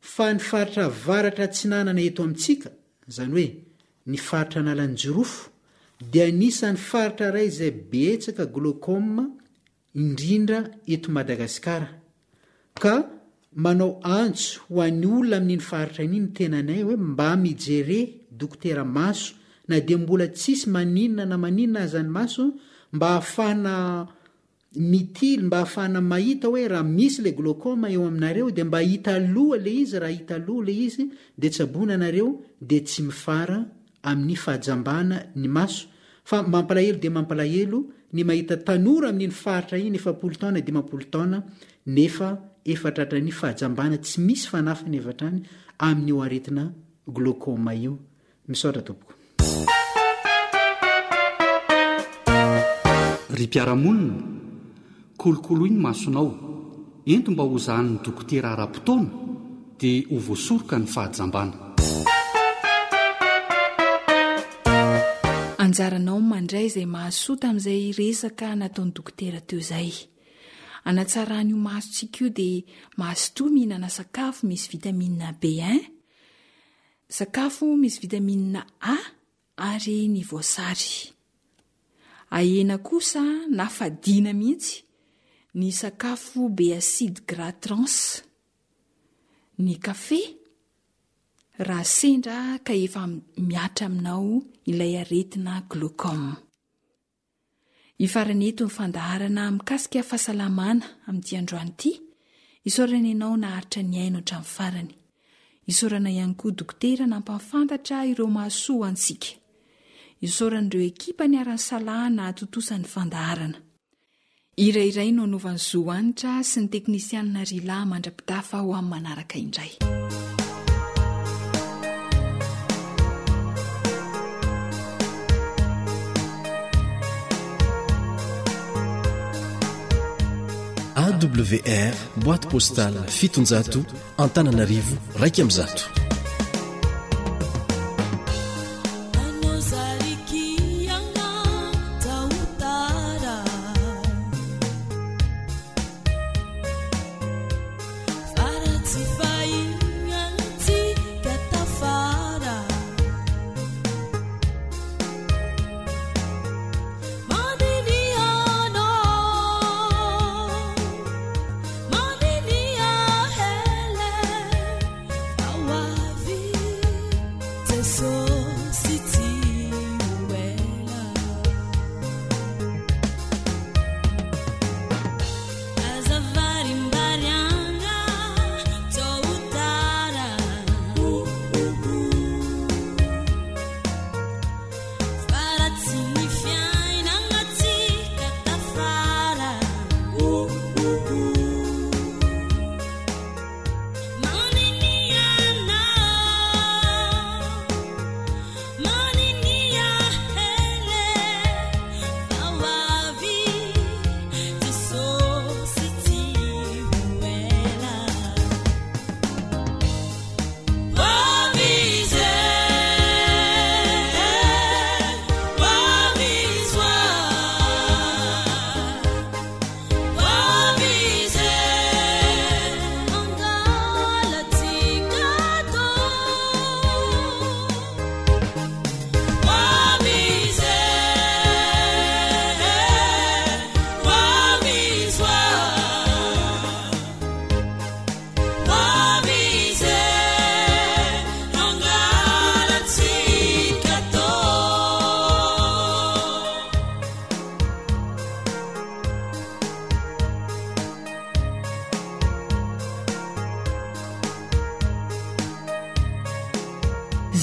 fa ny faritra avaratra atsinanana eto amintsika, izany hoe ny faritra Analanjirofo, dia anisan'ny faritra iray izay betsaka glaucome indrindra eto Madagasikara. Ka manao antso ho an'ny olona amin'iny faritra iny ny tenanay hoe mba mijere dokotera maso na dia mbola tsisy maninona na maninona aza ny maso mba ahafahana mitily mba ahafahana mahita hoe raha misy le glaucome eo aminareo dia mba hita aloha le izy, raha hita aloha le izy dia tsaboina nareo dia tsy mifara amin'ny fahajambana ny maso fa mampalahelo dia mampalahelo ny mahita tanora amin'iny faritra iny 40 taona 50 taona nefa efa tratran'ny fahajambana tsy misy fanafany avy hatrany amin'io aretina glaucome io. Misaotra tompoko. Ry mpiara-monina, kolokoloy ny masonao, ento mba hozahan'ny dokotera ara-potoana dia ho voasoroka ny fahajambana. Anjaranao ny mandray izay mahasoa tamin'izay resaka nataon'ny dokotera teo izay. Hanatsarana io masontsika io dia mazotoa mihinana sakafo misy vitamine B1, Sakafo misy vitamine A ary ny voasary. Ahena kosa na fadiana mihitsy ny sakafo be acide gras trans, ny kafe, raha sendra ka efa mihatra aminao ilay aretina glaucome. Hifarana eto ny fandaharana mikasika fahasalamana amin'ity androany ity. Isaorana ianao naharitra nihaino hatramin'ny farany. Isaorana ihany koa dokotera nampahafantatra ireo mahasoa ho antsika. Isaorana ireo ekipa niara-nisalahy nahatontosa ny fandaharana. Hira iray no anaovan'i Zo Hanitra sy ny teknisianina Rila mandra-pitafa ho amin'ny manaraka indray. AWR boîte postale 700 Antananarivo 101.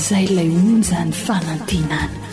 Izay ilay onjan'ny fanantenana.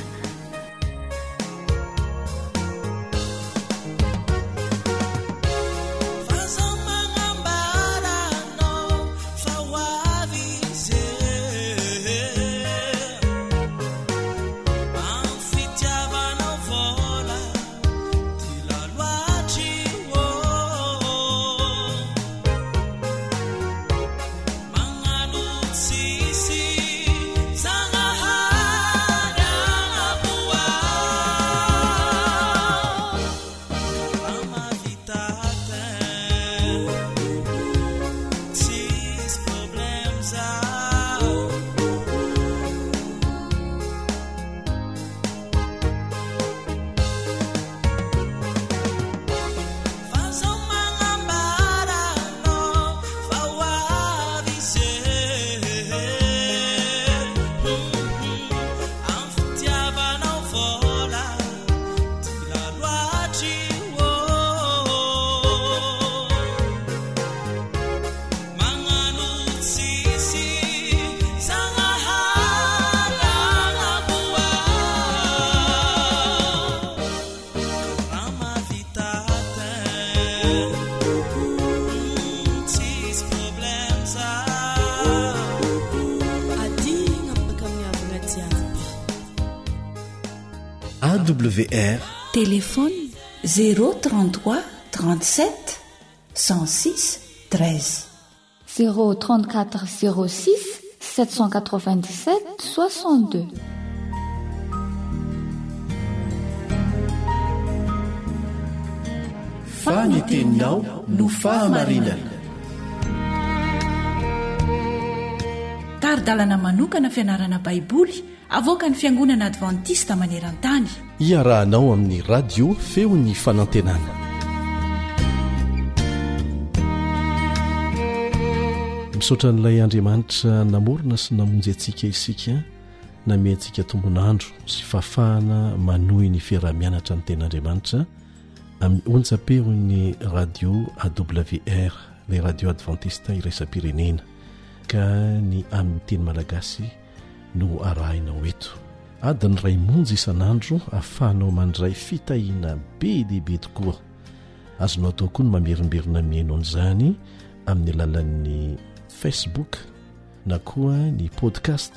AWR. Téléphone 033 37 106 13. 034 06 797 62. Fa ny teninao no fahamarinana. Tari-dalana manokana fianarana Baiboly avoakan'ny Fiangonana Advantista maneran-tany. Iarahanao amin'ny Radio Feon'ny Fanantenana. Misaotra an'ilay Andriamanitra namorona sy namonjy antsika isika, nanome antsika tombon'andro sy fahafahana manohy ny fiaraha-mianatra ny Tenin'Andriamanitra amin'ny onjam-peon'ny Radio AWR, ilay Radio Adventiste Iraisam-pirenena, ka ny amin'ny teny malagasy no arahinao eto. Adiny iray monja isan'andro ahafahanao mandray fitahiana be dia be tokoa. Azonao atao koa ny mamerimberina mihaino an'izany amin'ny alalan'ny Facebook na koa ny podcast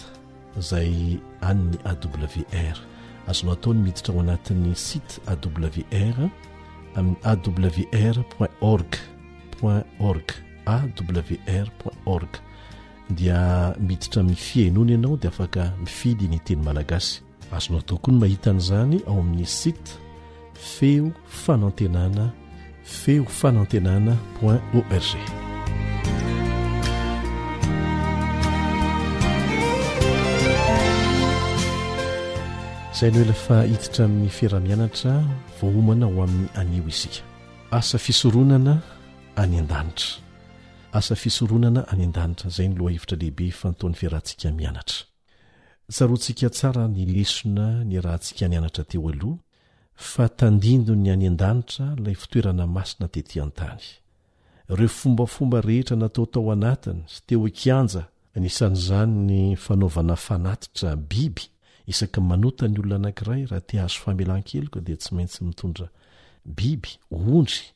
izay an'ny AWR. Azonao atao ny miditra ao anatin'ny site AWR amin'ny awr point org point org awr point org dia miditra amin'ny fihainoana ianao dia afaka mifidy ny teny malagasy. Azonao atao koa ny mahita an'izany ao amin'ny site feo fanantenana feo fanantenana point org. Izay no ela fa hiditra amin'ny fiaraha-mianatra voaomana ho amin'ny anio isika. Asa fisoronana any an-danitra. Asa fisoronana any an-danitra, izay no lohahevitra lehibe ifantohan'ny fiarahantsika mianatra. Tsaroantsika tsara ny lesona niarahantsika nianatra teo aloha fa tandindon'ny any an-danitra ilay fitoerana masina tetỳ an-tany. Ireo fombafomba rehetra natao tao anatiny sy teo an-kianja, anisan'izany ny fanaovana fanatitra biby isaky ny manota ny olona anankiray raha te hahazo famelan-keloka dia tsy maintsy mitondra biby, ondry,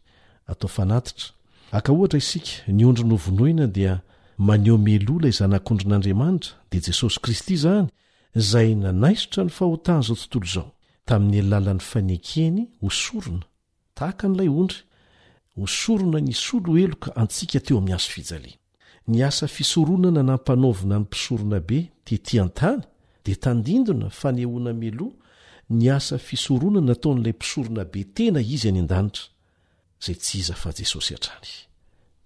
atao fanatitra. Haka ohatra isika, ny ondry novonoina dia maneho mialoha ilay Zanak'ondrin'Andriamanitra, dia Jesosy Kristy izany, izay nanaisotra ny fahotan'izao tontolo izao, tamin'ny alalan'ny fanekeny ho sorona, tahaka an'ilay ondry, ho sorona nisolo heloka antsika teo amin'ny hazo fijaliana. Ny asa fisoronana nampanaovina ny mpisoronabe tetỳ an-tany dia tandindona fanehoana mialoha ny asa fisoronana nataon'ilay Mpisoronabe tena izy any an-danitra, izay tsy iza fa Jesosy hatrany.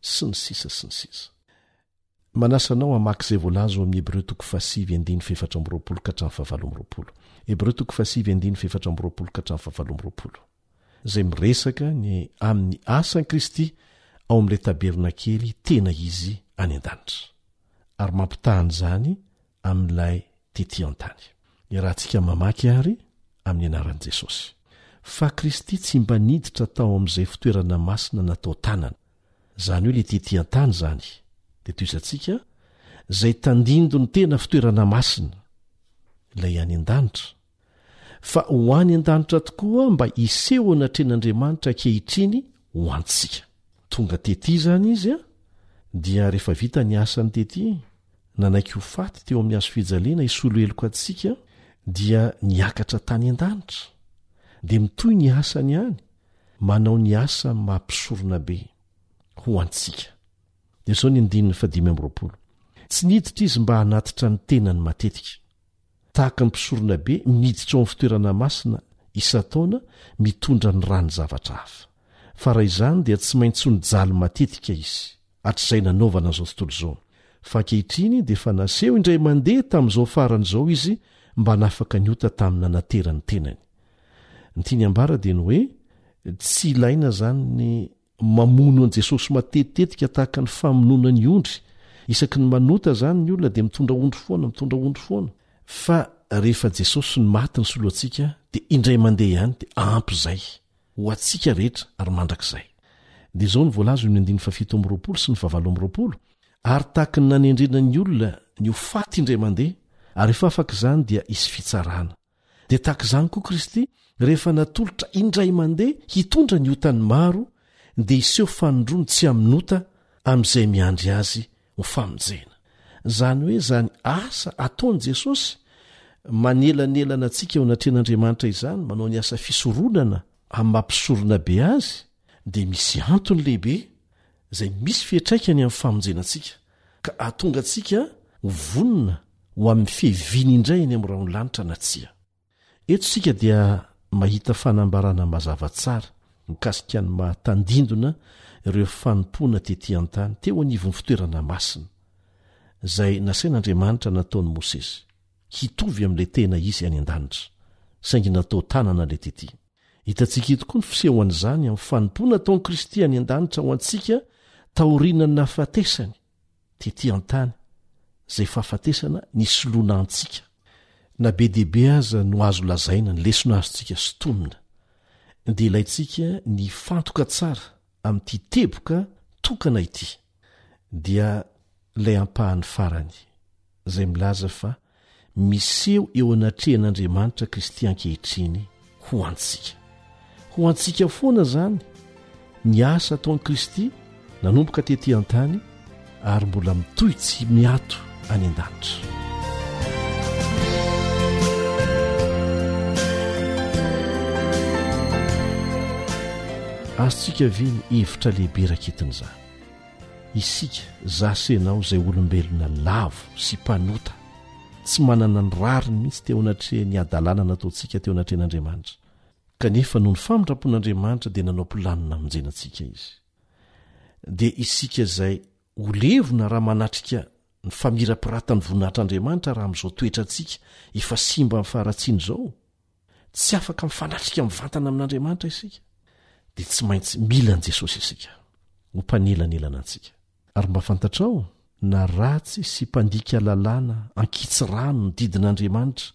Sy ny sisa sy ny sisa. Manasa anao hamaky izay voalaza ao amin'ny Hebreo toko fahasivy andininy fahefatra amby 20 ka hatramin'ny fahavalo amby 20. Hebreo toko fahasivy andininy fahefatra amby 20 ka hatramin'ny fahavalo amby 20, izay miresaka ny amin'ny asan'i Kristy ao amin'ilay tabernakely tena izy any an-danitra, ary mampitaha an'izany amin'ilay tetỳ an-tany. Iarahantsika mamaky àry amin'ny anaran'i Jesosy. Fa Kristy tsy mba niditra tao amin'izay fitoerana masina natao tanana, izany hoe ilay tetỳ an-tany izany, dia tohizantsika, izay tandindon'ny tena fitoerana masina. Ilay any an-danitra. Fa ho any an-danitra tokoa mba hiseho anatrehan'Andriamanitra ankehitriny ho antsika. Tonga tety izany Izy dia rehefa vita ny asany tety, nanaiky ho faty teo amin'ny hazo fijaliana hisolo heloka antsika dia niakatra tany an-danitra. Dia mitohy ny asany any, manao ny asa maha mpisoronabe ho antsika. Dia izao ny andininy fahadimy amby 20. Tsy niditra izy mba hanatitra ny tenany matetika. Tahaka ny mpisoronabe miditra ao amin'ny fitoerana masina isan-taona mitondra ny ràn'ny zavatra hafa. Fa raha izany dia tsy maintsy ho nijaly matetika izy, hatrizay nanaovana an'izao tontolo izao. Fa ankehitriny dia efa naseho indray mandeha tamin'izao farany izao izy mba hanafaka ny ota tamin'ny nanaterany tenany. Ny tiany hambara dia ny hoe tsy ilaina izany ny Mamono an'i Jesosy matetitetika tahaka ny famonoana ny ondry. Isaky ny manota izany ny olona dia mitondra ondry foana, mitondra ondry foana. Fa rehefa Jesosy no maty nisolo antsika dia indray mandeha ihany dia ampy izay ho antsika rehetra ary mandrakizay. Dia izao no voalaza eo amin'ny andininy fahafito amby 20 sy ny fahavalo amby 20, Ary tahaky ny nanendrena ny olona ny ho faty indray mandeha, ary rehefa afaka izany dia hisy fitsarana. Dia tahaka izany koa Kristy, rehefa natolotra indray mandeha hitondra ny otan'ny maro, dia hiseho fanindroany tsy amin'ota amin'izay miandry Azy ho famonjena. Izany hoe izany asa ataon'i Jesosy manelanelana antsika eo anatrehan'Andriamanitra izany, manao ny asa fisoronana amin'ny maha mpisorona be Azy, dia misy antony lehibe izay misy fiantraikany amin'ny famonjena antsika, ka hahatonga antsika ho vonona ho amin'ny fiaviany indray eny amin'ny rahon'ny lanitra na tsia. Eto isika dia mahita fanambarana mazava tsara mikasika ny maha tandindona ireo fanompoana tetỳ an-tany teo anivon'ny fitoerana masina, izay nasain'Andriamanitra nataon'i Mosesy hitovy amin'ilay tena izy any an-danitra, saingy natao tanana ilay tetỳ. Hitantsika eto koa ny fisehoan'izany amin'ny fanompoana ataon'i Kristy any an-danitra ho antsika taorian'ny nahafatesany tetỳ an-tany, izay fahafatesana nisoloana antsika. Na be dia be aza no azo lazaina ny lesona azontsika sintomina, dia ilaintsika ny hifantoka tsara amin'ity teboka tokana ity, dia ilay ampahany farany izay milaza fa miseho eo anatrehan'Andriamanitra Kristy ankehitriny ho antsika. Ho antsika foana izany ny asa ataon'i Kristy nanomboka tety an-tany ary mbola mitohy tsy miato any an-danitra. Azontsika ve ny hevitra lehibe raketin'izany? Isika, za sy ianao izay olombelona lavo sy mpanota, tsy manana ny rariny mihitsy teo anatrehan'ny hadalana nataontsika teo anatrehan'Andriamanitra. Kanefa noho ny famindram-pon'Andriamanitra dia nanao planina hamonjena antsika Izy. Dia isika izay ho levona raha manatrika ny famirapiratan'ny voninahitr'Andriamanitra raha amin'izao toetrantsika efa simba amin'ny faharatsiana izao. Tsy afaka mifanatrika mivantana amin'Andriamanitra isika, dia tsy maintsy mila an'i Jesosy isika ho mpanelanelana antsika. Ary mba fantatrao, na ratsy sy mpandika lalàna ankitsirano ny didin'Andriamanitra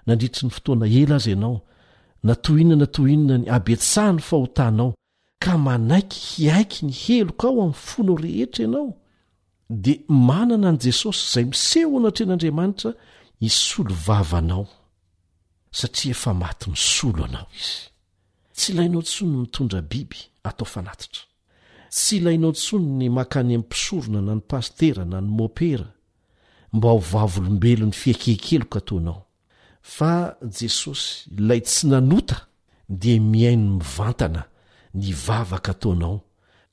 nandritry ny fotoana ela aza ianao, na toy inona na toy inona ny habetsahan'ny fahotanao, ka manaiky hiaiky ny helokao amin'ny fonao rehetra ianao, dia manana an'i Jesosy izay miseho anatrehan'Andriamanitra hisolo vava anao, satria efa maty nisolo anao Izy. Tsy ilainao intsony ny mitondra biby atao fanatitra. Tsy ilainao intsony ny mankany amin'ny mpisorona na ny pasitera na ny mopera mba ho vavolombelon'ny fiakekeloka ataonao. Fa Jesosy, ilay tsy nanota, dia mihaino mivantana ny vavaka ataonao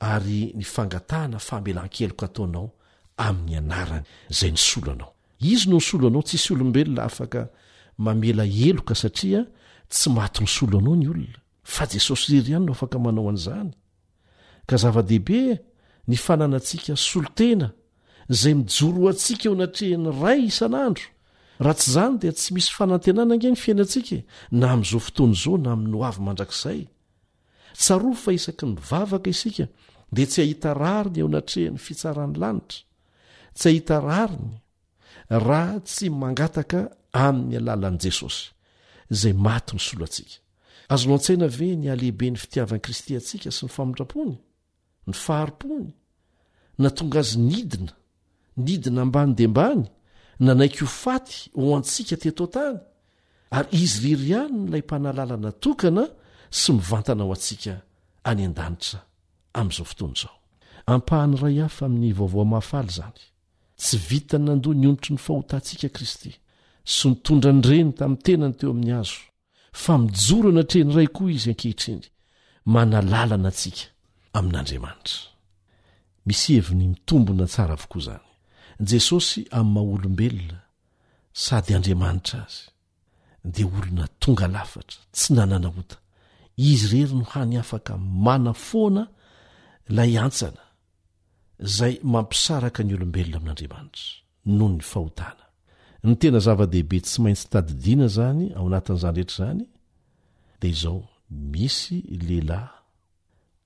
ary ny fangatahana famelan-keloka ataonao amin'ny anarany izay nisolo anao. Izy no nisolo anao, tsisy olombelona afaka mamela heloka satria tsy maty nisolo anao ny olona, fa Jesosy irery ihany no afaka manao an'izany. Ka zava-dehibe ny fananantsika solontena izay mijoro ho antsika eo anatrehan'ny Ray isan'andro. Raha tsy izany dia tsy misy fanantenana ange ny fiainantsika e, na amin'izao fotoana izao na amin'ny hoavy mandrakizay. Tsarovy fa isaky ny mivavaka isika dia tsy hahita rariny eo anatrehan'ny fitsaran'ny lanitra. Tsy hahita rariny raha tsy mangataka amin'ny alalan'i Jesosy, izay maty nisolo antsika. Azonao an-tsaina ve ny halehiben'ny fitiavan'i Kristy antsika sy ny famindrampony? Ny fahari-pony? Nahatonga azy nidina, nidina ambany dia ambany, nanaiky ho faty ho antsika teto an-tany. Ary Izy irery ihany ilay Mpanalalana tokana sy mivantana ho antsika any an-danitra amin'izao fotoana izao. Ampahany iray hafa amin'ny Vaovao Mahafaly izany. Tsy vitan'ny nandoa ny onitry ny fahotantsika Kristy, sy nitondra ny reny tamin'ny tenany teo amin'ny hazo, fa mijoro anatrehan'ny Ray koa Izy ankehitriny, manalalana antsika amin'Andriamanitra. Misy heviny mitombina tsara avokoa izany. Jesosy amin'ny maha-olombelona sady Andriamanitra Azy, dia olona tonga lafatra, tsy nanana ota. Izy irery no hany afaka manafoana ilay hantsana izay mampisaraka ny olombelona amin'Andriamanitra, noho ny fahotana. Ny tena zava-dehibe tsy maintsy tadidiana izany ao anatin'izany rehetra izany dia izao, misy lehilahy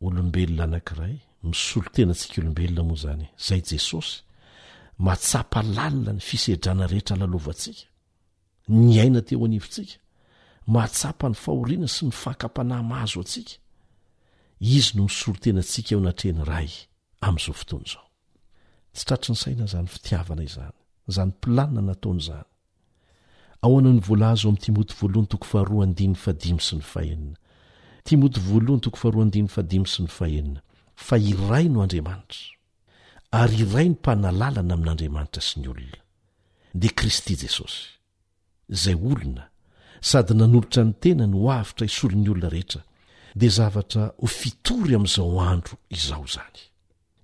olombelona anankiray, misolo tena antsika olombelona moa izany, izay Jesosy, mahatsapa lalina ny fisedrana rehetra lalovantsika, niaina teo anivontsika, mahatsapa ny fahoriana sy ny fakam-panahy mahazo antsika. Izy no misolo tena antsika eo anatrehan'ny Ray amin'izao fotoana izao. Tsy tratry ny saina izany fitiavana izany, izany planina nataony izany. Ahoana no voalaza ao amin'ny Timoty voalohany toko faharoa andininy fahadimy sy ny fahenina? Timoty voalohany toko faharoa andininy fahadimy sy ny fahenina, fa iray no Andriamanitra, ary iray ny mpanalalana amin'Andriamanitra sy ny olona, dia Kristy Jesosy, izay olona, sady nanolotra ny tenany ho avotra hisolo ny olona rehetra, dia zavatra ho fitory amin'izao andro izao izany.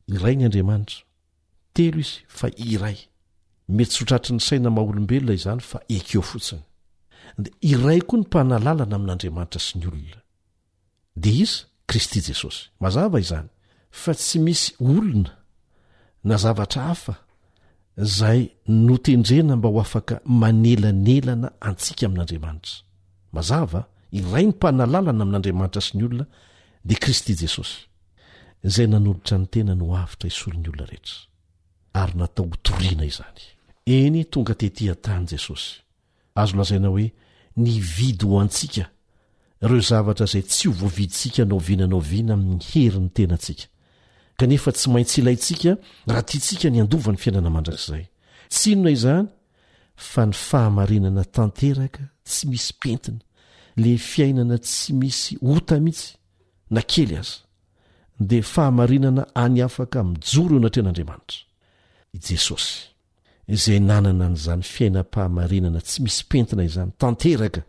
Iray ny Andriamanitra, Telo izy fa iray. Mety tsy ho tratry ny saina maha olombelona izany fa ekeo fotsiny. Dia iray koa ny mpanalalana amin'Andriamanitra sy ny olona. Dia iza? Kristy Jesosy. Mazava izany fa tsy misy olona na zavatra hafa izay notendrena mba ho afaka manelanelana antsika amin'Andriamanitra. Mazava, iray ny mpanalalana amin'Andriamanitra sy ny olona dia Kristy Jesosy. izay nanolotra ny tenany ho avotra hisolo ny olona rehetra, ary natao hotorina izany. Eny, tonga tetỳ an-tany Jesosy. Azo lazaina hoe nividy ho antsika ireo zavatra izay tsy ho voavidintsika na oviana na oviana amin'ny herin'ny tenantsika, kanefa tsy maintsy ilaintsika raha tiantsika ny handova ny fiainana mandrakizay. Tsy inona izany fa ny fahamarinana tanteraka tsy misy pentina, ilay fiainana tsy misy ota mihitsy, na kely aza, dia fahamarinana any afaka mijoro eo anatrehan'Andriamanitra. I Jesosy, izay nanana an'izany fiainam-pahamarinana tsy misy pentina izany tanteraka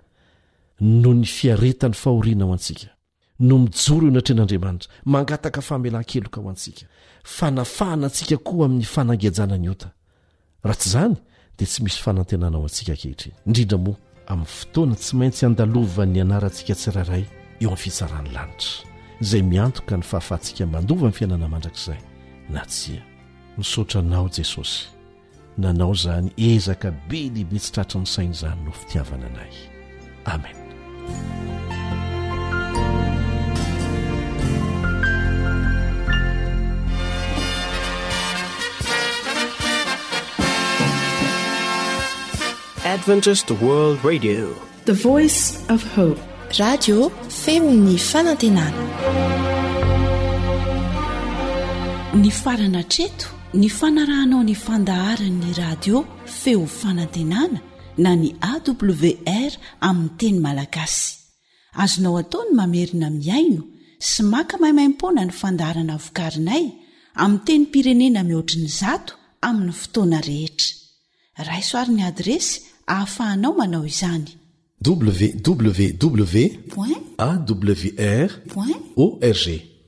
noho ny fiaretany fahoriana ho antsika, no mijoro eo anatrehan'Andriamanitra, mangataka famelan-keloka ho antsika, fanafahana antsika koa amin'ny fanangejana ny ota. Raha tsy izany dia tsy misy fanantenana ho antsika ankehitriny, indrindra moa amin'ny fotoana tsy maintsy andalovan'ny anarantsika tsirairay eo amin'ny fitsaran'ny lanitra, izay miantoka ny fahafahantsika mandova ny fiainana mandrakizay na tsia. Misaotra Anao Jesosy nanao izany ezaka be dia be tsy tratry ny saina izany noho fitiavana anay. Amen. Adventist World Radio. The Voice of Hope. Radio feon'ny fanantenana. Nifarana hatreto ny fanarahanao ny fandaharan'ny radio feo fanantenana na ny AWR amin'ny teny malagasy. Azonao atao ny mamerina mihaino sy maka maimaimpoana ny fandaharana vokarinay amin'ny tenim-pirenena mihoatry ny zato amin'ny fotoana rehetra. Raiso ary ny adiresy ahafahanao manao izany. www awr org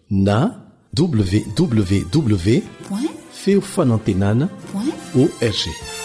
na www feofanantenana org.